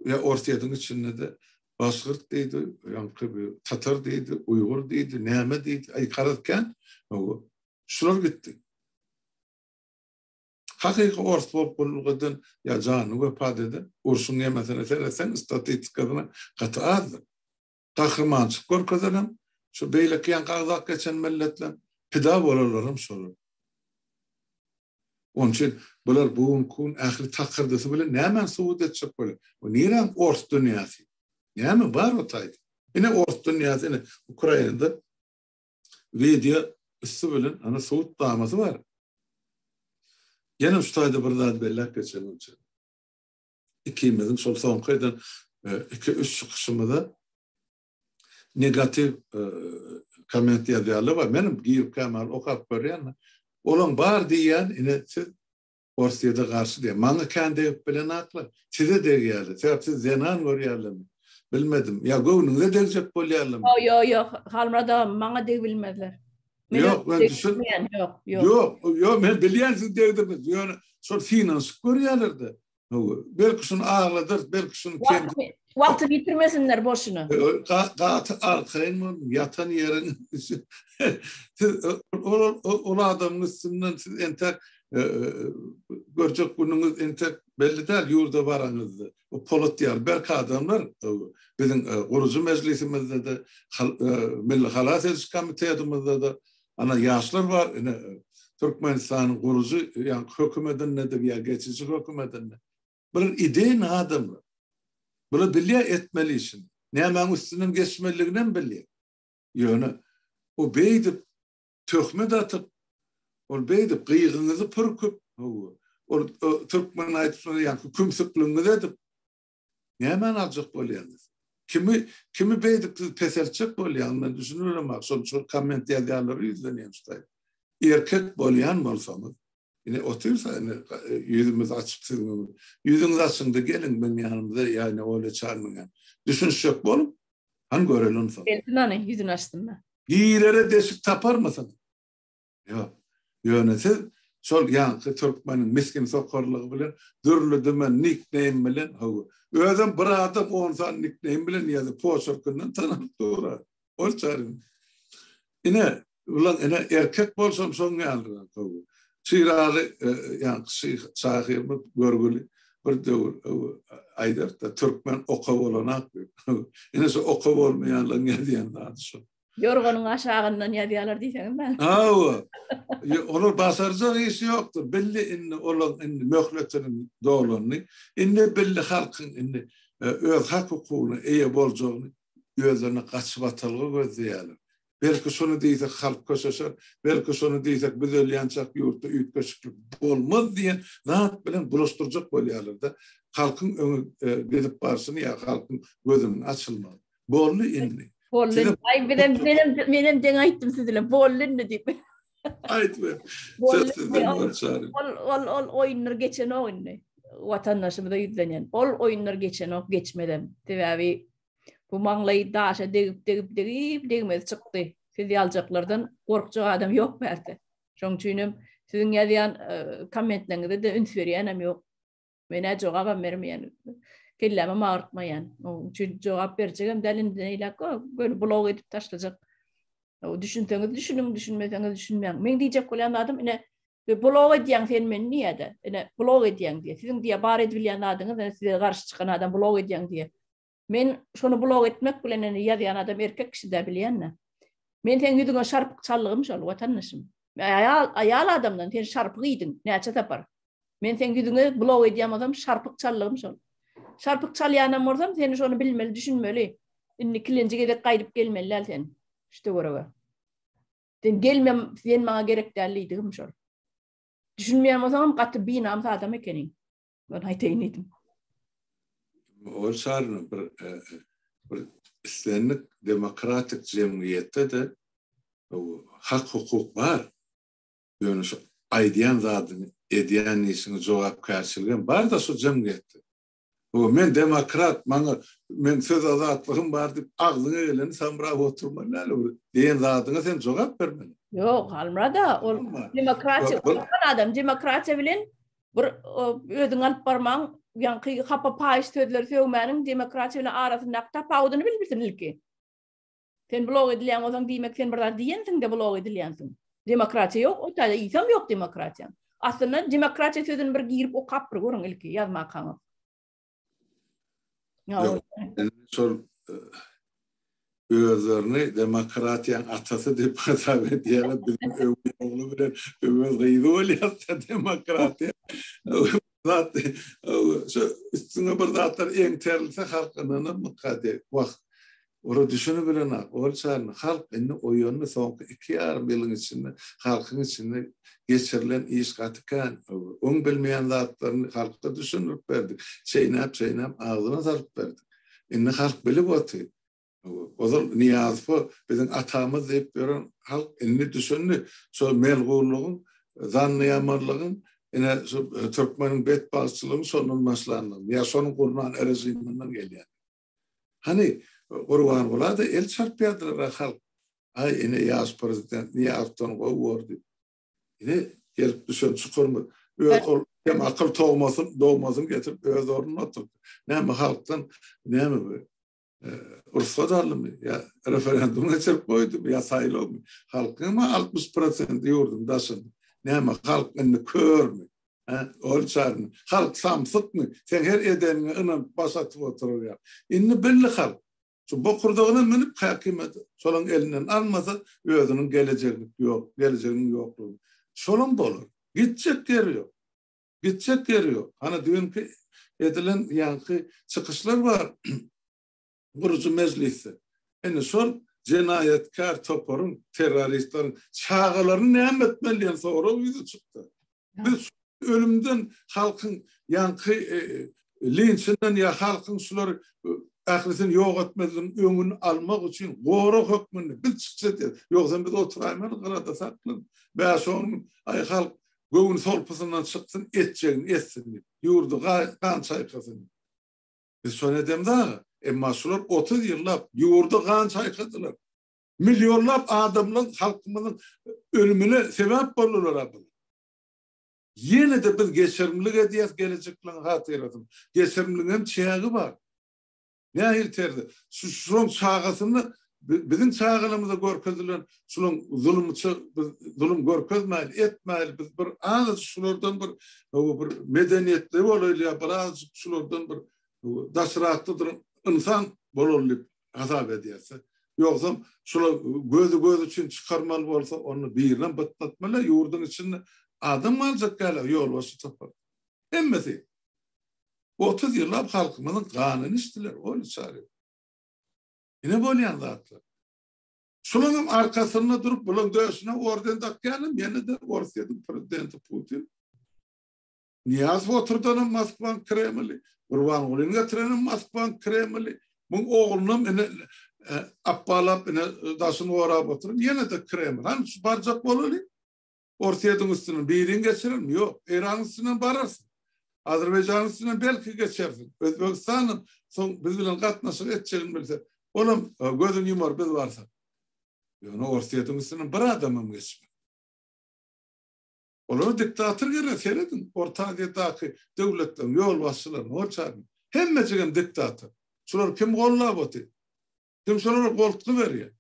Ýa Orsýetiň içinde-de başgyrt diýdi, ýaňky bir tatar diýdi, uýgur diýdi, näme diýdi, aý garaz kän. Şular gitdi. Hakyky ors bolup gulluk eden ýa janyny wepat eden urşuň ýemesine seretseň statistikasyna gaty azdyr. Gahrymançylyk görkezenem şu beýleki ýaňky agzap geçen milletler pida bolanlaram şolar. Onuň üçin bular bu günki gün ähli takyrdysy bilen nämäni subut etjek bolýar? Bu niräň ors dünýäsi? Näme bar o taýda? Ine ors dünýäsi ine Ukrainada wideo üsti bilen ana subutnamasy bar. Ýene şu taýda bir zady belläp geçelim üçin. Ikimiziň şol soňky eden iki-üç çykyşymyza negatiw komment ýazýarlar bar. Menem girip kämahal okap görýän. Olaň bar diýýän ine siz Orsýede garşy diýýär. Maňa kän degip bilenaklar. Size degýärler. Sebäp siz zenan görýärlermi? Bilmedim. Ýa göwnüňize degjek bolýarlarmy? Ýok, ýok, ýok. Halmyrat aga, maňa degibilmezler. Ýok, men düşün. Ýok, ýok. Ýok, ýok, men bilýän siz degdirmez. Ýöne şol synanyşyp görýärler-de. Belki şuny agladar, belki şuny kem. Wagtyny ýitirmesinler boşuna. Gaty arkaýyn boluň, ýatan ýeriň. Siz ol ol adamyň üstünden siz entek görjek günüňiz entek belli däl ýurda baraňyzda. O Polat ýaly berk adamlar biziň gurujy mejlisimizde-de, Milli halas ediş komitetimizde-de ana ýaşlar bar, ine Türkmenistanyň gurujy ýaňky hökümetinde-de ýa geçiji hökümetinde. Bular ideýny adamlar. Bular bilýär etmeli işini. Nämäň üstünden geçmelidiginem bilýär. Ýöne o beýdip töhmet atyp, ol beýdip gygyňyzy pürküp, ol türkmen aýdypsyny ýaňky kümsükligiňizi edip nämäni aljak bolýaňyz? Kimi kimi beýdip siz peseltjek bolýaňyz? Men düşünibilemok. Şol şol komment ýazýanlara ýüzlenýän şu taýda. Erkek bolýan bolsaňyz, ine otyrsa ine ýüzümizi açyp siziň öňüňizde. Ýüzüňizi açyňda geliň meň ýanymyza ýa ine Olýa Çarnyň ýanyna. Düşünişjek bolup, hany göreli onsoň. Gelsin hany ýüzüni açsyn-da. Girere deşik taparmysyň? Ýok. Ýöne siz şol ýaňky türkmeniň misgin sokarlygy bilen dürli-dümen nikneým bilen, hawa, özem bir adam on sany nikneým bilen ýazyp, poçerkinden tanalyp dur-a. Ol çaryň. Ine, ulan ine erkek bolsam şoň ýalyrak, hawa. Şiraly ýaňky şahyrymyz görgüli bir döwür aýdardy-da, türkmen oka bolanak diýip. Ine şu oka bolmaýanlaryň ýazýan zady şol. Ýorganyň aşagyndan ýazýarlar diýseňiz bä. Hawa. Olar başarjak işi ýokdur. Bildi indi olaň indi möhletiniň dolanyny. Indi bildi halkyň indi öz hak-hukugyna eýe boljagyny özlerine gaçybatalga gözleýärler. Belki şuny diýsek halk köşeşer, belki şuny diýsek biz ölýänçäk ýurtda üýtgeşiklik bolmaz diýen zat bilen bulaşdyrjak bolýarlar-da. Halkyň öňe gidip barşyny ýa halkyň gözüniň açylmagyny. Boldy indi. Boldy. Aý bizem menem menem deň aýtdym siz bilen. Boldy indi diýip. Aýtma. Söz sizden bolçary. Ol ol ol oýunlar geçenok indi. Watandaşymyza ýüzlenýän. Ol oýunlar geçenok, geçmezem. Sebäbi bu maňlaýy daşa degip degip degip degmezi çykdy. Siz ýaljaklardan gorkjak adam ýok bärde. Şoň üçinem siziň ýazýan kommentleriňize-de üns berýänem ýok. Men-ä jogabam bermeýän. Kellämem agyrtmaýan. Onuň üçin jogap berjegem däl indi neýläk, göni blok edip taşlajak. Düşünseňiz düşüniň, düşünmeseňiz düşünmäň. Meň diýjek bolýan zadym ine blok edýäň sen meni diýýä-de. Ine blok edýäň diýýä. Siziň diýýä bar edibilýän zadyňyz ine size garşy çykan adam blok edýäň diýýä. Men şony blok etmek bilen ine ýazýan adam erkek kişi-dä bilýän-dä. Men seň ýüzüňe şarpyk çaldygym şol, watandaşym. Aýal, aýal adamdan sen şarpyk iýdiň näçe sapar. Men seň ýüzüňe blok edýän bolsam şarpyk çaldygym şol. Şarpyk çalýanam bolsam sen şony bilmeli, düşünmeli. Indi ikilenji gezek gaýdyp gelmeli däl sen şu töwerege. Sen gelmem, sen maňa gerek däl diýdigim şol. Düşünmeýän bolsaňam gaty binamys adam ekeniň. Men aýtaýyn diýdim. Ol çaryny bir bir islendik demokratik jemgyýetde-de hak-hukuk bar. Ýöne şu aýdýan zadyňy, edýän işiňe jogapkärçiligem bar-da şu jemgyýetde. Hawa, men demokrat, maňa meň söz azatlygym bar diýip agzyňa geleni samrap oturmaly däl. Diýen zadyňa sen jogap bermeli. Ýok, Halmyrat aga, ol demokratiýa utan adam demokratiýa bilen bir özüňi alyp barmaň, ýaňky hapa paýyş sözleri sögmäniň demokratiýa bilen arasyndaky tapawudyny bilbilsin ilki. Sen blok edilýän bolsaň, diýmek sen bir zat diýensiň-de blok edilýänsiň. Demokratiýa ýok, o taýda ysam ýok demokratiýaň. Aslynda demokratiýa sözüni bir girip okap bir görüň ilki ýazmakaňyz. Ýok, şol e, özlerini demokratiýaň atasy diýip hasap edýärler, biziň öwez ogly bilen öwez gyzy bolýar demokratiýa. Zat, şu üstüňe bir zatlar eňterilse halk ynanarmyka diýip, wah, olar düşünibilenok, ol çaryny halk indi oýandy, soňky 2,5 ýylyň içinde halkyň içinde geçirilen iş gaty kän, öň bilmeýän zatlaryny halka düşündirip berdik, çeýnäp-çeýnäp agzyna salyp berdik. Indi halk bilip otyr. Ozal Nyýazowy biziň atamyz diýip ýören halk indi düşündi. Şol melgunlygyň, zanny ýamanlygyň, ine şu türkmeniň betbagtçylygyň şondan başlandygyny, ýa şonuň gurnan režiminden gelýän. Hany Gurbangula-da el çarpýardylar halk. Aý ine ýaş prezident Nyýazowdan gowy bor diýip. Ine gelip düşen çukurymyz. Öz ol hem akyl togmasyn, dogmasyn getirip öz ornuna oturtdy. Näme halkdan näme bu? Rugsat aldymy ýa referendum geçirip goýdumy ýa saýlawmy? Halkyň 60 prosenti ýurduň daşynda. Näme halk indi körmi? Hä? Ol çarmy? Halk samsykmy? Sen her edeniňe ynanyp baş atyp oturar ýaly. Indi bildi halk. Şu bokurdagyna münüp häkimiýet şolaň elinden almasa özüniň gelejegini ýok, gelejeginiň ýoklugyny. Şolam bolar. Gitjek ýeri ýok. Gitjek ýeri ýok. Hany düýnki edilen ýaňky çykyşlar bar gurujy mejlisde. Indi şol jenaýatkär toparyň, terroristleriň çagalaryny näme etmeli diýen sorag ýüze çykdy. Biz ölümden halkyň ýaňky e, linçinden ýa halkyň şulary e, ählisini ýok etmezligiň öňüni almak üçin gorag hökmünde biz çykyş edýäris. Ýogsam biz oturaýmaly gyrada saklanyp, 5-10 gün aý halk Göwün solpusyndan çyksyn, etjegini etsin diýip, ýurdy gan çaýkasyn. Biz şony edemiz aga. Emma şular 30 ýyllap ýurdy gan çaýkadylar. Millionlap adamlaryň halkymyzyň ölümine sebäp boldular a bular. Ýene-de biz geçirimlik edýäs gelejekleň hatyrasyna. Geçirimligiň hem çägi bar. Nähili terzde? Şu şulaň çagasyny biziň çagalarymyza görkezilen şulaň zulumça biz zulum görkezmäýli, etmäýli, biz bir azajyk şulardan bir bir medeniýetli bolaýly ýa bir azajyk şulardan bir daşrakda duran ynsan bolaly diýip hasap edýärse. Ýogsam şular gözi göz üçin çykarmaly bolsa, onda birinem bytlatmaly, ýurduň içinde adam galjak däl, ýolbaşçy topar. Hemmesi. 30 ýyllap halkymyzyň ganyny içdiler, ol içary. Ine bolýan zatlar. Şularyň arkasynda durup, bularyň döşüne orden dakýanam ýene-de Orsýetiň prezidenti Putin. Nyýazow oturdanam Moskwaň Kremli, Gurbangulyny getirenem Moskwaň Kremli, muň oglunam ine e, apbalap ine daşyny gorap oturan ýene-de Kreml. Hany şu barjak bolaly. Orsýetiň üstünden birin geçirermi? Ýok. Eýranyň üstünden bararsyň. Azerbaýjanyň üstünden belki geçersiň. Özbegistanam soň biz bilen gatnaşyk etjegini bilse, olam e, gözüni ýumar biz barsak. Ýöne Orsýetiň üstünden bir adamam geçmez. Olara diktator gerek, serediň, Orta Aziýadaky döwletleriň ýolbaşçylaryny, ol Hemmejigem diktator. Şular kim gollap otyr? Kim şolara goltgy berýär?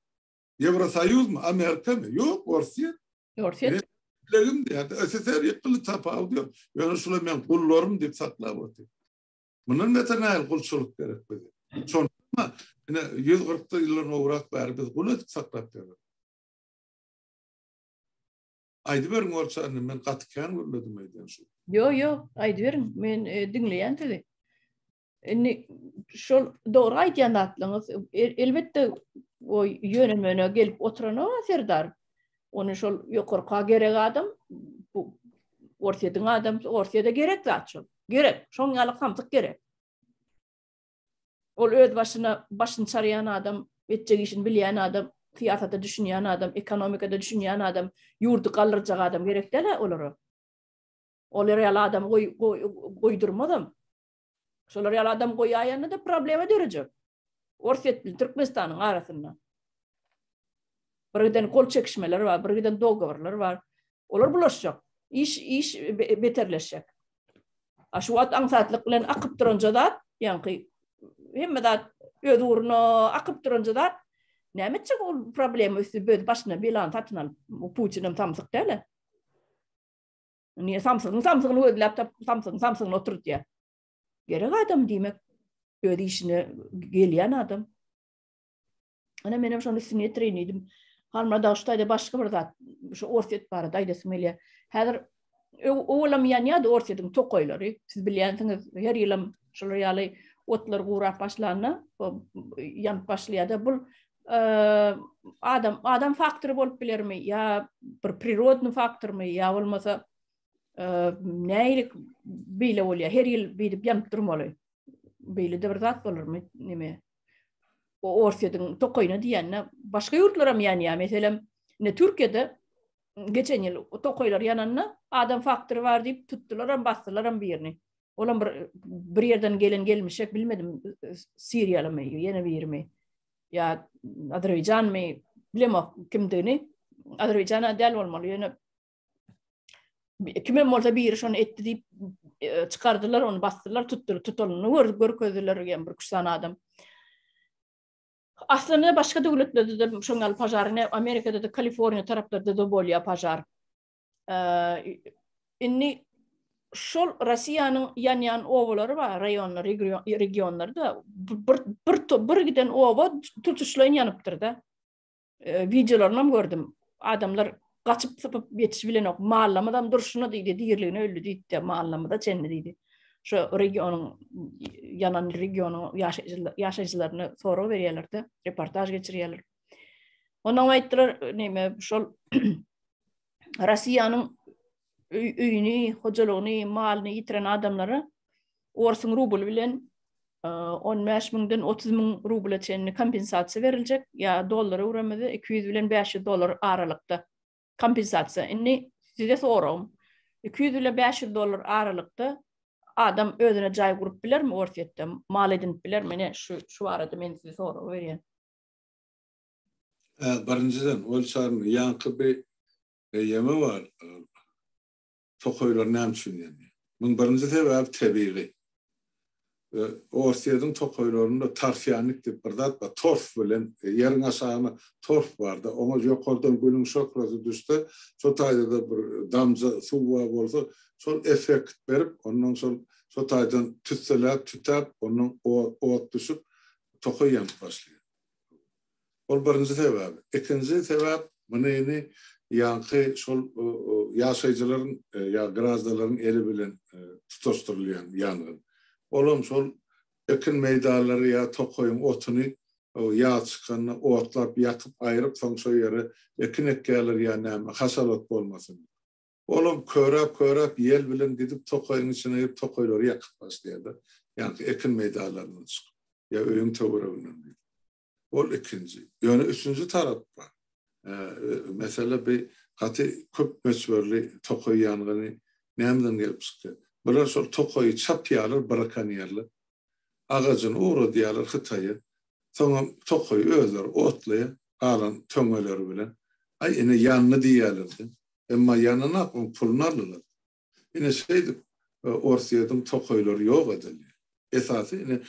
Ýewrosoýuzmy, Amerikamy? Ýok, Orsýet. Orsýet. Bilegim diýýär. SSR ýykyldy, tapawudy ýok. Ýöne şular men gullarym diýip saklap otyr. Mundan beter nähili gulçulyk gerek bize? Şonda ine 140 ýyldan gowrak bäri biz gul edip saklap ýörüs. Aýdyberiň bolsa indi men gaty kän gürledim aýdýan şu. Ýok, ýok, aýdyberiň. Men e, diňleýän sizi. Indi şol dogry aýdýan zatlaryňyz e, elbetde o ýöne-möne gelip oturanok Serdar. Ony şol ýokarka gerek adam bu Orsýetiň adam Orsýete gerek zat şol. Gerek. Şoň ýaly samsyk gerek. Ol öz başyna başyny çarýan adam, etjek işini bilýän adam, syýasata düşünýän adam, ekonomikada düşünýän adam, ýurdy galdyrjak adam gerek däl olara. Olar ýaly adam goý, goýdurmazam. Şolar ýaly adam goýaýanda-da problema dörejek. Orsýet bilen Türkmenistanyň arasynda. Bir giden gol çekişmeler bar, bir giden dogoworlar bar. Olar bulaşjak. Iş iş beterleşjek. A şu wagt aňsatlyk bilen akyp duranja zat, ýaňky hemme zat öz ugruna akyp duranja zat, näme etjek ol problema üsti öz başyna belany satyn alyp, Putinem samsyk däl-ä. Niye samsygyň samsygyny gözläp tapyp samsygyň samsygyny oturdýar. Gerek adam diýmek öz işine gelýän adam. Ana menem şony üstüne ýetireýin diýdim. Halmyrat aga şu taýda başga bir zat, şu Orsýet barada aýdasym gelýär. Häzir owalam ýanýardy Orsýetiň tokaýlary. Siz bilýänsiňiz, her ýylam şolar ýaly otlar gurap başlanda, ýanyp başlaýar-da. Bul adam adam faktory bolup bilermi ýa bir prirodny faktormy ýa bolmasa nähili beýle bolýar? Her ýyl beýdip ýanyp durmaly. Beýle-de bir zat bolarmy neme? O Orsýetiň tokaýyna diýende başga ýurtlaram ýanýar. Meselem, ine Türkiýede geçen ýyl tokaýlar ýananda adam faktory bar diýip tutdularam, basdylaram birini. Olam bir bir ýerden gelen gelmişek bilmedim Siriýalymy, ýene birimi ýa Azerbaýjanmy bilemok kimdigini. Azerbaýjana däl bolmaly, ýöne Kimem bolsa biri şony etdi diýip e, çykardylar, ony basdylar, tutdular, tutanyny gör, görkezdiler ýa bir üç sany adam. Aslynda başga döwletlerde de şoň ýaly pažar, ine Amerikada da Kaliforniýa taraplarda da bolýar pažar. E, indi şol Russiýanyň ýanýan obalary bar, raýonlary, regionlarda bir bir bir giden oba tutuşlaýyn ýanypdyr-da. Wideolarynam gördüm. Adamlar gaçyp sypyp ýetişip bilenok. Mallamyzam durşuna diýdi, diriligine öldi diýdi, mallamyza çenli diýdi. Şu regionyň ýanan regionyň ýaşaýjylaryna sorag berýärler-de, reportaž geçirýärler. Ondan aýtdylar, näme, şol Russiýanyň öýüni, hojalygyny, malyny ýitiren adamlara orsuň rubly bilen 15 müňden 30 müň rubla çenli kompensasiýa beriljek, ýa dollara öwrenmede 200 bilen 500 dollar aralykda kompensasiýa. Indi size soragym, 200 bilen 500 dollar aralykda adam özüne jaý gurup bilermi Orsýetde, mal edinip bilermi? Ine şu şu barada men size sorag berýän. Birinjiden, ol çarny ýaňky bir ýeme bar. Tokaýlar näme üçin ýanýar? Muň birinji sebäbi tebigy. Orsýetiň tokaýlarynda torfýanik diýip bir zat bar. Torf bilen ýeriň aşagyna torf bar-da, oňa ýokardan günüň şöhlesi düşse, şo taýda-da bir damja suw bar bolsa, şol effekt berip, ondan şol şo taýdan tüsseläp, tütäp, ondan ot düşüp, tokaý ýanyp başlaýar. Ol birinji sebäbi. Ikinji sebäp muny ýaňky şol ýaşaýjylaryň ýa graždanlaryň eli bilen tutaşdyrylýan ýangyn. Olam şol ekin meýdanlary ýa tokaýyň otuny ýaz çykanda otlap ýakyp aýryp soň şo ýere ekin ekýärler ýa näme haşal ot bolmasyn diýip. Olam köräp-köräp ýel bilen gidip tokaýyň içine girip tokaýlary ýakyp başlaýar-da, ýaňky ekin meýdanlaryndan çykyp ýa öýüň töwereginden gidip. Ol ikinji. Ýöne üçünji tarap bar. Mesele bi gaty köp möçberli tokaý ýangyny nämeden gelip çykýar? Bular şol tokaýy çapýarlar, brakonýerler. Agajyny ugradýarlar Hytaýa. Soňam tokaýy özleri otlaýar, galan töňňeleri bilen. Aý, ine ýandy diýýärler-de. Emma ýananak, oň puluny aldylar. Ine şeýdip Orsýetiň tokaýlary ýok edildi. Esasy ine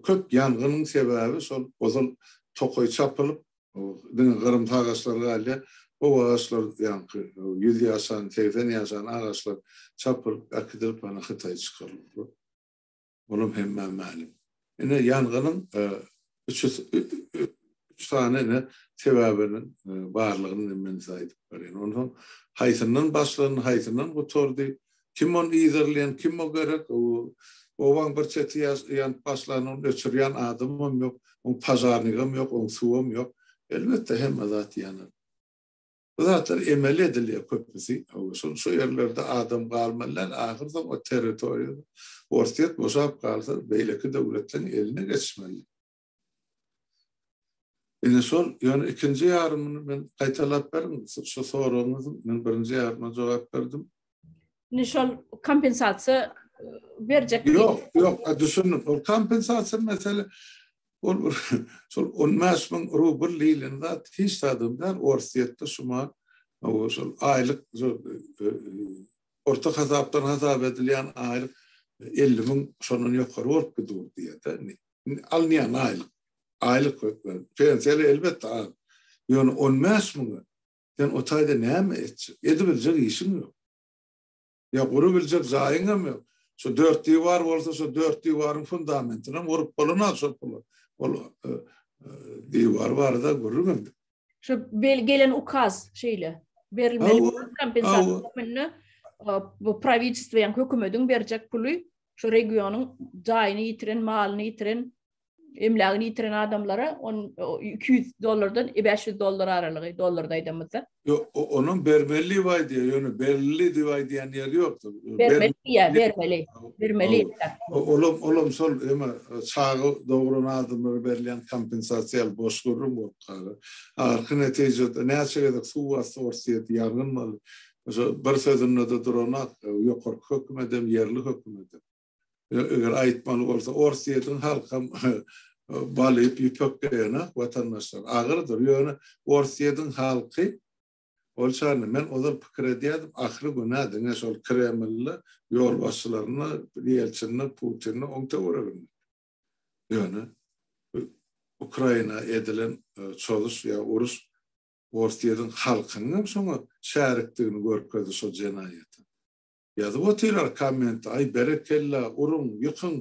köp ýangynyň sebäbi şol ozal tokaý çapylyp, diňe gyrymsy agaçlar galýar. O agaçlar ýaňky 100 ýaşan, 80 ýaşan agaçlar çapylyp äkidilip ana Hytaýa çykaryldy. Olam hemmä mälim. Ine ýangynyň üç üç sany ine sebäbiniň barlygyny men size aýdyp berýän. Onsoň haýsyndan başlandy, haýsyndan gutardy, kim ony yzarlaýan, kim o gerek, obaň bir çeti ýanyp başlanda ony öçürýän adamam ýok, oň pažarnigem ýok, oň suwam ýok. Elbetde hemme zat ýanar. Bu zatlar emeli edilýär köpüsi. Şol şu ýerlerde adam galmaly däl, ahyr soň o territoriýada Orsýet boşap galsa, beýleki döwletleriň eline geçmeli. Ine şol, ýöne ikinji ýarymyny men gaýtalap beriň, şu soragyňyzyň men birinji ýarymyna jogap berdim. Indi şol kompensasiýa berjek Ýok, ýok, düşündim. Ol kompensasiýa mesele. Ol bir şol 15 müň rubl diýlen zat hiç zadam däl. Orsýetde şuma şol aýlyk orta hasapdan hasap edilýän aýlyk 50 müň şondan ýokary bolup gidiyor diýýär-de. Alynýan aýlyk. Aýlyk pensiýaly elbetde az. Ýöne 15 müňe sen o taýda näme etjek? Edibiljek işiň ýok. Ýa gurubiljek jaýyňam ýok. Şu dört diwar bolsa, şu dört diwaryň fundamentinem gurup bolanok şol pula. Ol e, e, diwar barada gürrüňem. Şu gelen ukaz şeýle berilmeli kompensasiýa hökmünde e, bu prawitelstwo ýa hökümediň berjek puly şu regionyň jaýyny ýitiren, malyny ýitiren emlägini ýitiren adamlara on 200 dollardan 500 dollar aralygy dollarda aýdamyzda. Ýok, onuň bermeli diýip aýdýar, ýöne berildi diýip aýdýan ýeri ýokdur. Bermeli diýýär, bermeli. Bermeli. Olam, olam şol eme çaga dogran adamlara berilýän kompensasiýa boş gürrüň bolup galar. Ahyrky netijede näçe gezek suw basdy Orsýeti, ýangyn boldy. Şo bir sözünde-de duranok, ýokarky hökümedem, ýerli hökümedem. Eger aýtmaly bolsa, Orsýetiň halkam bal iýip ýüpek geýenak, watandaşlar. Agyrdyr. Ýöne Orsýetiň halky ol çarny men ozal pikir edýärdim, ahyry günä diňe şol Kremlde, ýolbaşçylarynda, Ýelçinde, Putinde, oň töwereginde. Ýöne Ukraina edilen çozuş ýa uruş Orsýetiň halkynyň hem şoňa şärikdigini görkezdi şol jenaýata. Ýazyp otyrlar kommentde, aý berekella, uruň, ýykyň,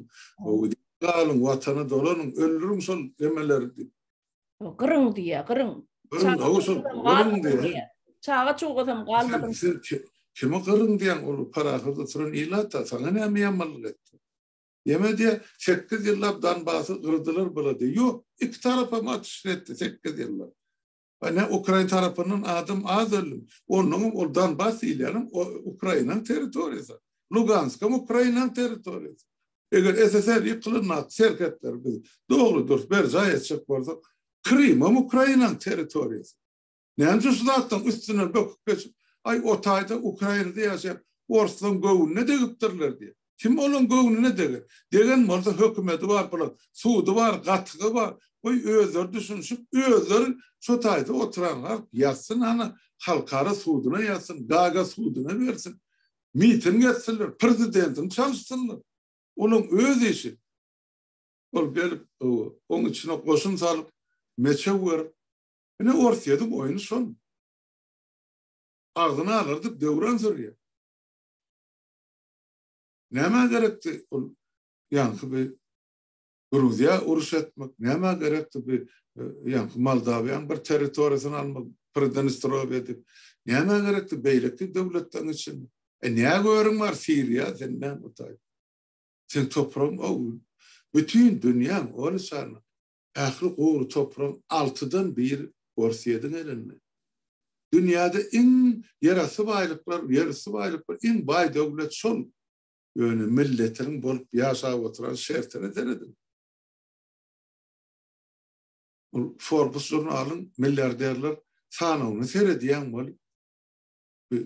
galyň, watana dolanyň, öldüriň şol emeleri diýip. Gyryň diýýär, gyryň. Gyryň, hawa şol gyryň diýýär. Çaga çugasam galmasyn. Sen kimi gyryň diýýäň, ol parahat oturan ilat-a, saňa näme ýamanlyk etdi? Ýeme diýýär, sekiz ýyllap Donbasy gyrdylar bular diýýär. Ýok, iki tarapam atyşyk etdi sekiz ýyllap. Ine Ukraina tarapyndan adam az öldü. Onnoňam ol Donbass diýilýänem Ukrainanyň territoriýasy. Luganskam Ukrainanyň territoriýasy. Eger SSR ýykylynda serhetleri biz dogry dürs berjaý etjek bolsak, Krymam Ukrainanyň territoriýasy. Näme üçin şu zatlaryň üstünden böküp geçip, aý o taýda Ukrainada ýaşaýan orslaryň göwnüne degipdirler diýip. Kim olaň göwnüne deger? Degen bolsa hökümedi bar bular, sudy bar, gatygy bar. Goý özleri düşünişip, özleri şo taýda oturan halk ýazsyn hany, halkara suduna ýazsyn, Gaga suduna bersin. Miting etsinler, prezidentini çalyşsynlar. Olaň öz işi. Ol gelip, oň içine goşun salyp, meçew berip, ine Orsýetiň oýny şol. Agzyny alardyp döwran sürýär. Nämä gerekdi ol ýaňky bir Gruziýa uruş etmek, nämä gerekdi bir e, ýaňky Moldawiýanyň bir territoriýasyny almak, Pridnestrowýa diýip. Nämä gerekdi beýleki döwletleriň içinde? E nä görüň bar Siriýa, sen näme utaý? Sen topragyň o bütün dünýäň ol şarna Ähli gury topragyň altydan biri Orsýetiň elinde. Dünýäde iň ýerasty baýlyklar, ýerüsti baýlyklar iň baý döwlet şol. Ýöne milletiniň bolup ýaşap oturan şertine serediň. Ol Forbes žurnalyň milliarderler sanawyna seredýäň weli, bu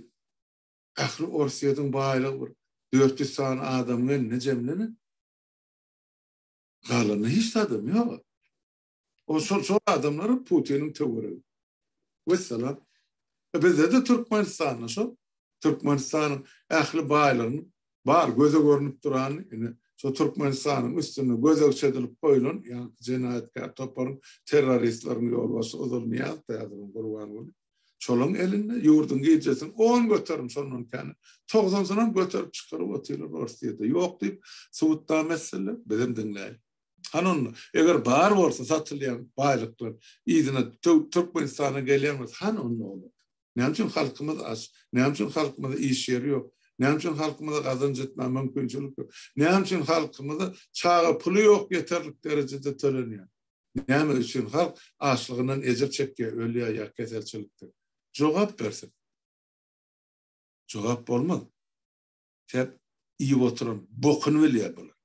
ähli Orsýetiň baýlygy bir 400 sany adamyň elinde jemlenen. Galanda hiç zadam ýok. O şol şol adamlar Putiniň töweregi. Wessalam. E bizde-de Türkmenistanda şol Türkmenistanyň ähli baýlygyny bar göze görnüp durany ine şo Türkmenistanyň üstünde gözegçi edilip goýlan ýaňky jenaýatkär toparyň terroristleriň ýolbaşçysy ozal Nyýazow häzir Gurbanguly. Şolaň elinde ýurduň gijesini 10% şondan kän. Togsansynam göterip çykaryp otyrlar Orsýede. Ýok diýip subutnama etsinler, bizem diňläýlik. Hany onda, eger bar bolsa satylýan baýlyklar yzyna Türkmenistana gelýän bolsa, hany onda olar? Näme üçin halkymyz aç? Näme üçin halkymyzda iş ýeri ýok? Näme üçin halkymyza gazanç etmäge mümkinçilik ýok? Näme üçin halkymyza çaga puly ýok ýeterlik derejede tölenýän? Näme üçin halk açlygyndan ejir çekýär, ölýär ýa keselçilikden? Jogap bersin. Jogap bolmaz. Sebäp iýip oturan bokuny bilýär bular.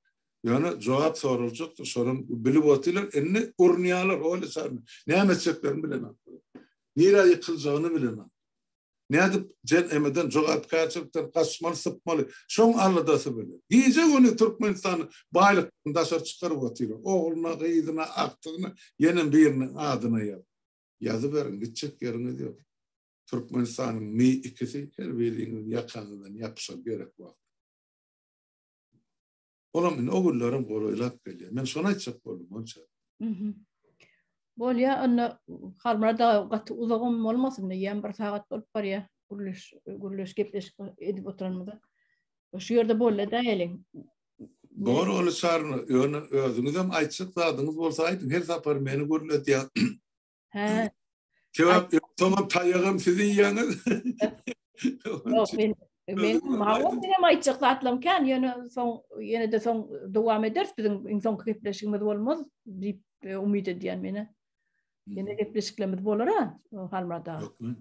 Ýöne jogap soraljakdyr, şonam bilip otyrlar, indi urunýarlar, oýlaşarlar. Näme etjeklerini bilenok. Nirä ýykyljagyny bilenok. Nädip JNM-den jogapkärçilikden gaçmaly, sypmaly, şoň aladasy bilen. Gije-gündiz Türkmenistany baýlykdan daşary çykaryp otyr. Ogluna, gyzyna, agtygyna, ýenem biriniň adyna ýazyp. Ýazyberiň, gitjek ýeriňiz ýok. Türkmenistanyň Mi ikisi her biriňiziň ýakaňyzdan ýapyşar gerek wagty. Olam indi o günlerem golaýlap gelýär. Men şony aýtjak boldum monça. Mhm. Bolýa, onda Halmyrat aga gaty uzagam bolmasyn diýýän, bir sagat bolup barýar. Gürleş, gürleş gepleşik edip oturanymyza. Şu ýerde boldy edäýeliň. Dogry ony çaryna, ýöne özüňizem aýtjak zadyňyz bolsa aýdyň, her sapar meni gürledýär. Hä. Sebäp soňam taýagam siz iýýäňiz. Ýok, men men mawa menem aýtjak zatlarym kän, ýöne soň ýene-de soň dowam ederis biziň iň soňky gepleşigimiz bolmaz diýip e, umyt edýän meni. Ýene gepleşiklerimiz bolar-a, Halmyrat aga. Ýokmy?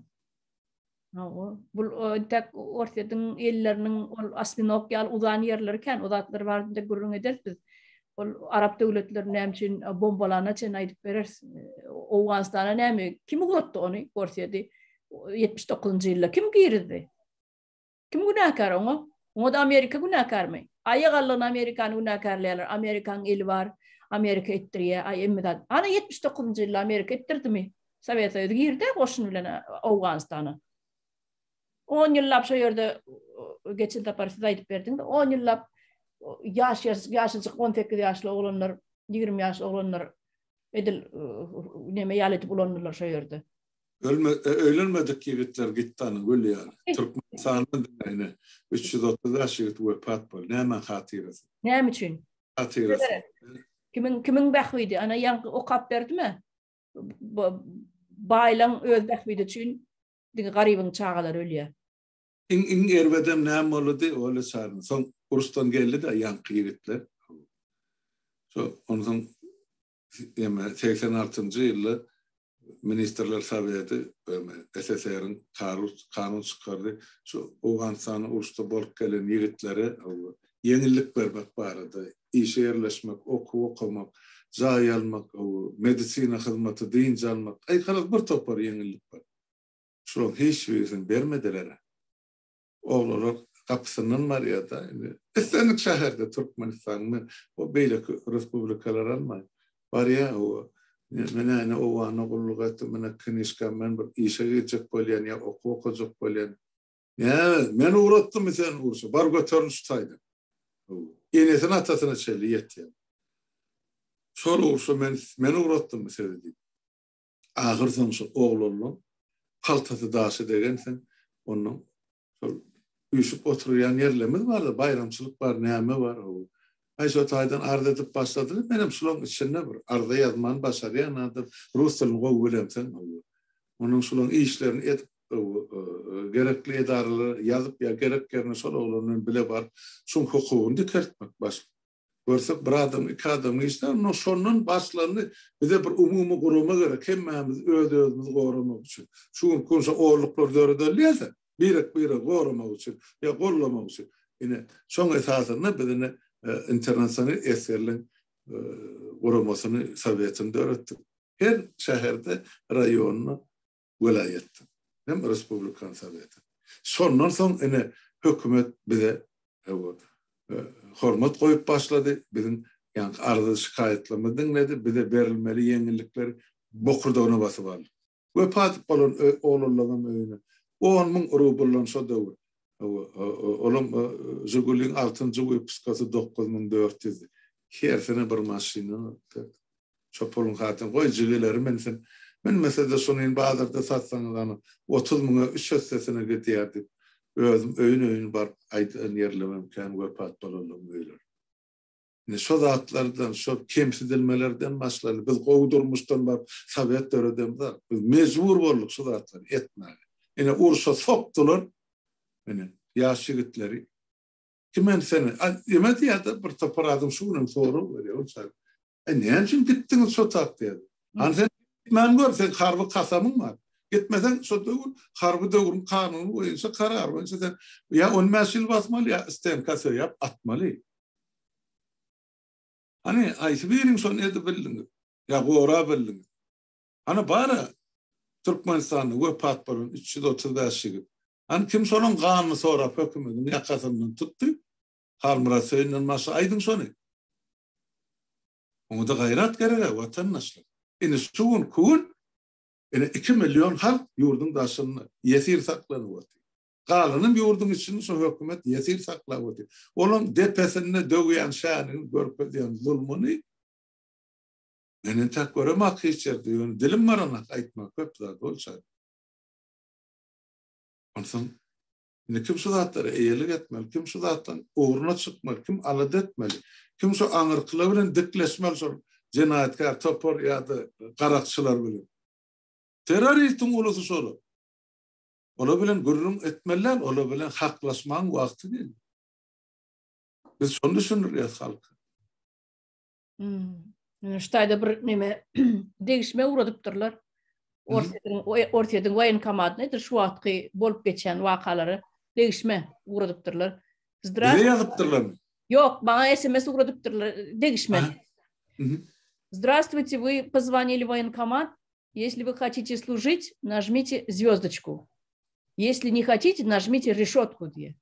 Hawa, bul entek Orsýetiň elleriniň ol osminok ýaly uzan ýerleri kän, o zatlar barada gürrüň ederis biz. Ol arap döwletleri näme üçin bombalanyna çenli aýdyp bereris. Owganystana näme, kim ugratdy ony Orsýeti 79-njy ýylda kim girizdi? Kim günäkär oňa? Oňa-da Amerika günäkärmi? Aýak aldygyna Amerikany günäkärleýärler. Amerikanyň eli bar, Amerika etdirýär, aý hemme zat. Ana 79-njy ýylda Amerika etdirdimi? Sowet Soýuzy girdi goşun bilen Owganystana. 10 ýyllap şo ýerde geçen sapar siz aýdyp berdiňiz. 10 ýyllap ýaş ýaşajyk 18 ýaşly oglanlar, 20 ýaşly oglanlar edil neme ýaly edip ulandylar şo ýerde. Ölme, öýlenmedik ýigitler gitdi ana gül ýaly. Türkmenistandan diňe ine 335 ýigit wepat boldy. Nämäň hatyrasy? Näme üçin? Hatyrasy. Kimiň kimiň bähbidi? Ana ýaňky okap berdim-ä. Baýlaň öz bähbidi üçin diňe garybyň çagalary ölýär. Iň iň erbedem näme boldy Ola çarny. Soň uruşdan geldi-de ýaňky ýigitler. Şo onsoň eme 86-njy ýylda Ministrler Soweti SSR-iň kanun çykardy. Şu Owganystanda uruşda bolup gelen ýigitlere ýeňillik bermek barada, işe ýerleşmek, okuw okamak, jaý almak, medisina hyzmaty, dynç almak, aý halas bir topar ýeňillik bar. Şularyň hiç birisini bermediler. Oglanlar gapysyndan barýar-da, indi islendik şäherde Türkmenistanyň men o beýleki respublikalary almaýyn. Barýar o men ene Owganda gulluk etdim, mine knişkam men bir işe girjek bolýan ýa okuw okajak bolýan. Näme, men ugratdymmy seni urşa? Bar göterin şu taýdan. Enesine atasyna çenli ýetýär. Şol urşa men men ugratdymmy sizi diýip. Ahyrsoň şu oglanlaň paltasy daşa degensoň, onnoň şol üýşüp oturýan ýerlerimiz bar-da, baýramçylyk bar, näme bar, hawa. Aý, şo taýdan arz edip başladylar. Menem şulaň içinde bir arza ýazmany başarýan adam, rus dilini gowy bilemsoň, hawa. Onuň şulaň işlerini edip, gerekli edaralara ýazyp ýa gerek ýerine şol oglan bilen bile baryp, şuň hukugyny dikeltmek baş. Görsek bir adam, iki adam işler, no şondan başlandy. Bize bir umumy gurama gerek, hemmämiz öz-özümizi goramak üçin. Şu gün kunşa orluklar döredilýärse, birek-biregi goramak üçin ýa gollamak üçin. Ine, şoň esasynda biz ine internasional esgerliň guramasyny, sowetini döretdik. Her şäherde, raýonda welaýatda hem respublikan soweti. Şondan soň ine hökümet bize hormat goýup başlady, biziň ýaňky arza şikaýatlarymyzy diňledi, bize berilmeli ýeňillikleri bokurdagyna basyp aldy. Wepat bolan oglanlaryňam öýüne 10 müň rubldan şo döwür. Olam Žiguliň altynjy wypuskasy 9400-di. Hersine bir maşyndan alyp berdi. Şo puluň hatyny goý, jigileri minsin. Minmese-de şuny indi bazarda satsaňyz ana, 30 müňe üç essesine gidýär diýip, özüm öýün-öýün baryp aýdan ýerlemem kän wepat bolanlaryň öýleri. Indi şo zatlardan, şo kemsidilmelerden başlandy. Biz gowy durmuşdan baryp sowet döredemzok. Biz mejbur bolduk şu zatlary etmäge. Ine urşa sokdular, ine, ýaş ýigitleri. Kim hem seni, eme diýýär-de, bir topar adam şu günem sorag berýär, ol çaga. E, näme üçin gitdiňiz şo tak diýýär. Hany sen gitmän gör, sen harby kasamyň bar. Gitmeseň şo döwür harby döwrüň kanuny boýunça, karary boýunça sen ýa 15 ýyl basmaly, ýa stenka söýäp atmaly. Hany haýsy biriň şony edip bildiňiz? Ýa gorap bildiňiz? Hany bar-a Türkmenistanda wepat bolan 335 ýigit. Hany kim şonuň ganyny sorap hökümediň ýakasyndan tutdy? Halmyrat Söýünden başga aýdyň şony. Oňa-da gaýrat gereg-ä watandaşlar. Indi şu günki gün ine 2 million halk ýurduň daşynda ýesir saklanyp otyr. Galanam ýurduň içinde şu hökümet ýesir saklap otyr. Olaň depesinde döwýän şänigini görkezýän zulmuny men entäk göremak hiç ýerde ýöne dilim baranak aýtmaga köp zat bolça. Onsoň indi kim şu zatlara eýelik etmeli, kim şu zatlaryň ugruna çykmaly, kim alada etmeli, kim şu aňyrkylar bilen dikleşmeli şol jenaýatkär topar ýa-da garakçylar bilen. Terroristiň ulusy şolar. Olar bilen gürrüň etmeli däl, olar bilen haklaşmagyň wagty geldi. Biz şony düşündirýäs halka. Hmm. Şu taýda bir neme degişme ugradypdyrlar. Orsýetiň Orsýetiň woýenkomatyna şu wagtky bolup geçýän wakalary degişme ugradypdyrlar. Bize ýazypdyrlarmy? Ýok, maňa SMS ugradypdyrlar degişme. Здравствуйте, вы позвонили в военкомат. Если вы хотите служить, нажмите звездочку. Если не хотите, нажмите решетку diýýär.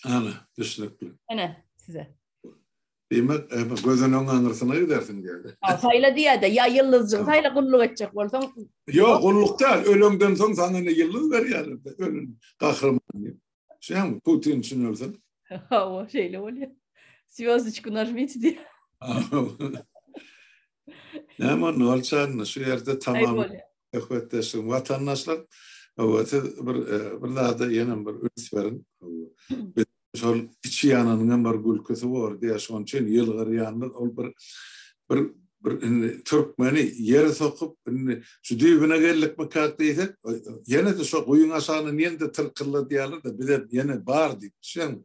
Ana, düşnükli. Ene, size. Diýmek, gözenegiň aňyrsyna gidersiň diýýär. Ha, saýla diýýär-de, ýa ýyldyzjygy saýla gulluk etjek bolsaň. Ýok, gulluk däl, öleňden soň saňa ine ýyldyz berýärler-de, ölen gahryman diýip. Şeýdemi, Putin üçin ölseň? Hawa, şeýle bolýar. Zwýozdoçku nažmite diýýär. Näme onda, Olçan, şu ýerde tamam. Söhbetdeşligiň watandaşlar, hawa, siz bir bir zada ýenem bir üns beriň. Biz şol içi ýananyň hem bir gülküsi bor diýýär, şonuň üçin ýylgyrýanlar ol bir bir bir indi türkmeni ýere sokup, indi şu düýbüne geldikmikak diýsek, ýene-de şo guýyň aşagyndan ýene-de tyrkylladýarlar-da, bize ýene bar diýip, düşýäňmi?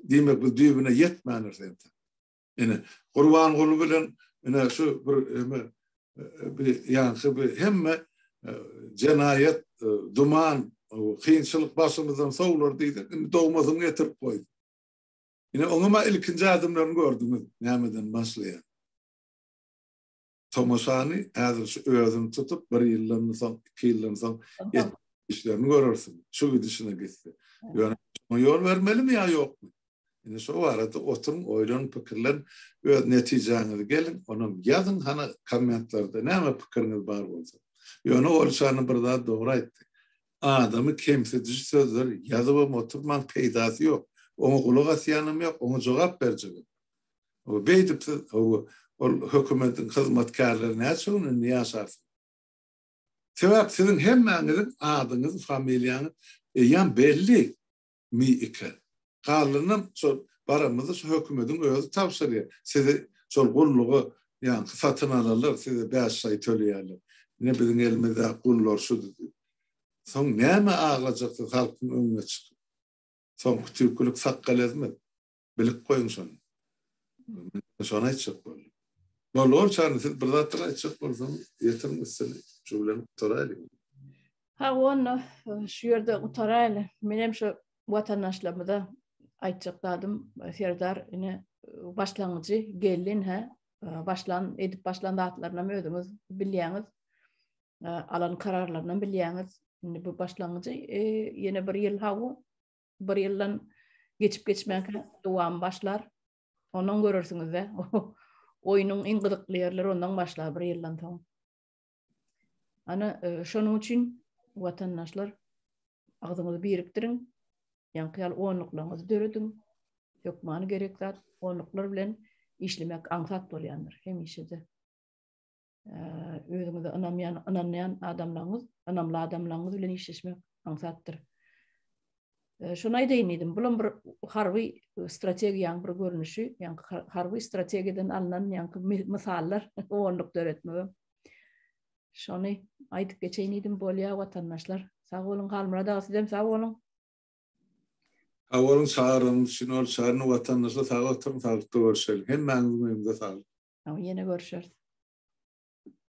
Diýmek, biz düýbüne ýetmändiris entek. Ine, Gurbanguly bilen ine şu bir hemme bir ýaňky bir hemme jenaýat, duman, kynçylyk başymyzdan sowlar diýdik, indi dogmasyny getirip goýdy. Ine oňa ilkinji adymlaryny gördüňiz, nämeden başlaýar. Tomaşany häzir şu özüni tutup bir ýyldan soň, iki ýyldan soň işlerini görersiň. Şu gidişine gitse. Ýöne şoňa ýol bermelimi ýa ýokmy? Indi şo barada oturyň, oýlanyň, pikirleniň, öz netijäňize geliň, onam ýazyň hany kommentlerde näme pikiriňiz bar bolsa. Ýöne Olşany bir zat dogry aýtdy. Adamy kemsidiji sözler ýazybam oturmaň peýdasy ýok. Oňa gulak asýanam ýok, oňa jogap berjegem. Hawa, beýdip siz, hawa, ol hökümetiň hyzmatkärleri näçe gün indi ýaşarsyňyz? Sebäp siziň hemmäňiziň adyňyz, familiýaňyz eýýäm belli. Mi-ike. Galanynam şol baramyzda şu hökümediň özi tabşyrýar. Sizi şol gulluga ýaňky satyn alarlar, size bäş şaý töleýärler. Ine biziň elimizdäki gullar şudy diýip. Soň näme aglajaksyz halkyň öňüne çykyp. Soňky tüýkülik sakgal ezmez. Bilip goýuň şony. Men şony aýtjak boldum. Boldy ol çarny siz bir zatlar aýtjak bolsaňyz ýetiriň üstüni şu bilen gutaraýlyň. Hawa onda şu ýerde gutaraýly. Menem şu watandaşlarymyza aýtjak zadym Serdar ine başlangyjy geldi ine başlan edip başlan zatlarynam özüňiz bilýäňiz. Alan kararlarynam bilýäňiz. Indi bu başlangyjy ýene bir ýyl hawa bir ýyldan geçip geçmänkä dowam başlar. Ondan görersiňiz-de. Oýnuň iň gyzykly ýerleri ondan başlar bir ýyldan soň. Ana, e, şonuň üçin watandaşlar agzyňyzy birikdiriň. Ýaňky ýaly onluklaryňyzy dörediň. Hökmany gerek zat onluklar bilen işlemek aňsat bolýandyr hemişe-de. Özüňize ynamýan, ynanýan adamlaryňyz, ynamly adamlaryňyz bilen işleşmek aňsatdyr. Şony aýdaýyn diýdim. Bulam bir harby strategiýanyň bir görnüşi, ýagny harby strategiýadan alnan ýagny mysallar onluk döretmegem. Şony aýdyp geçeýin diýdim. Bolýar watandaşlar. Sag boluň Halmyrat aga sizem sag boluň. Sag boluň çagyranyňyz üçin ol çaryny watandaşlar sag oturyň saglykda görüşeliň. Hemmäňiziň öňüňize saglyk. Ýene görüşeris.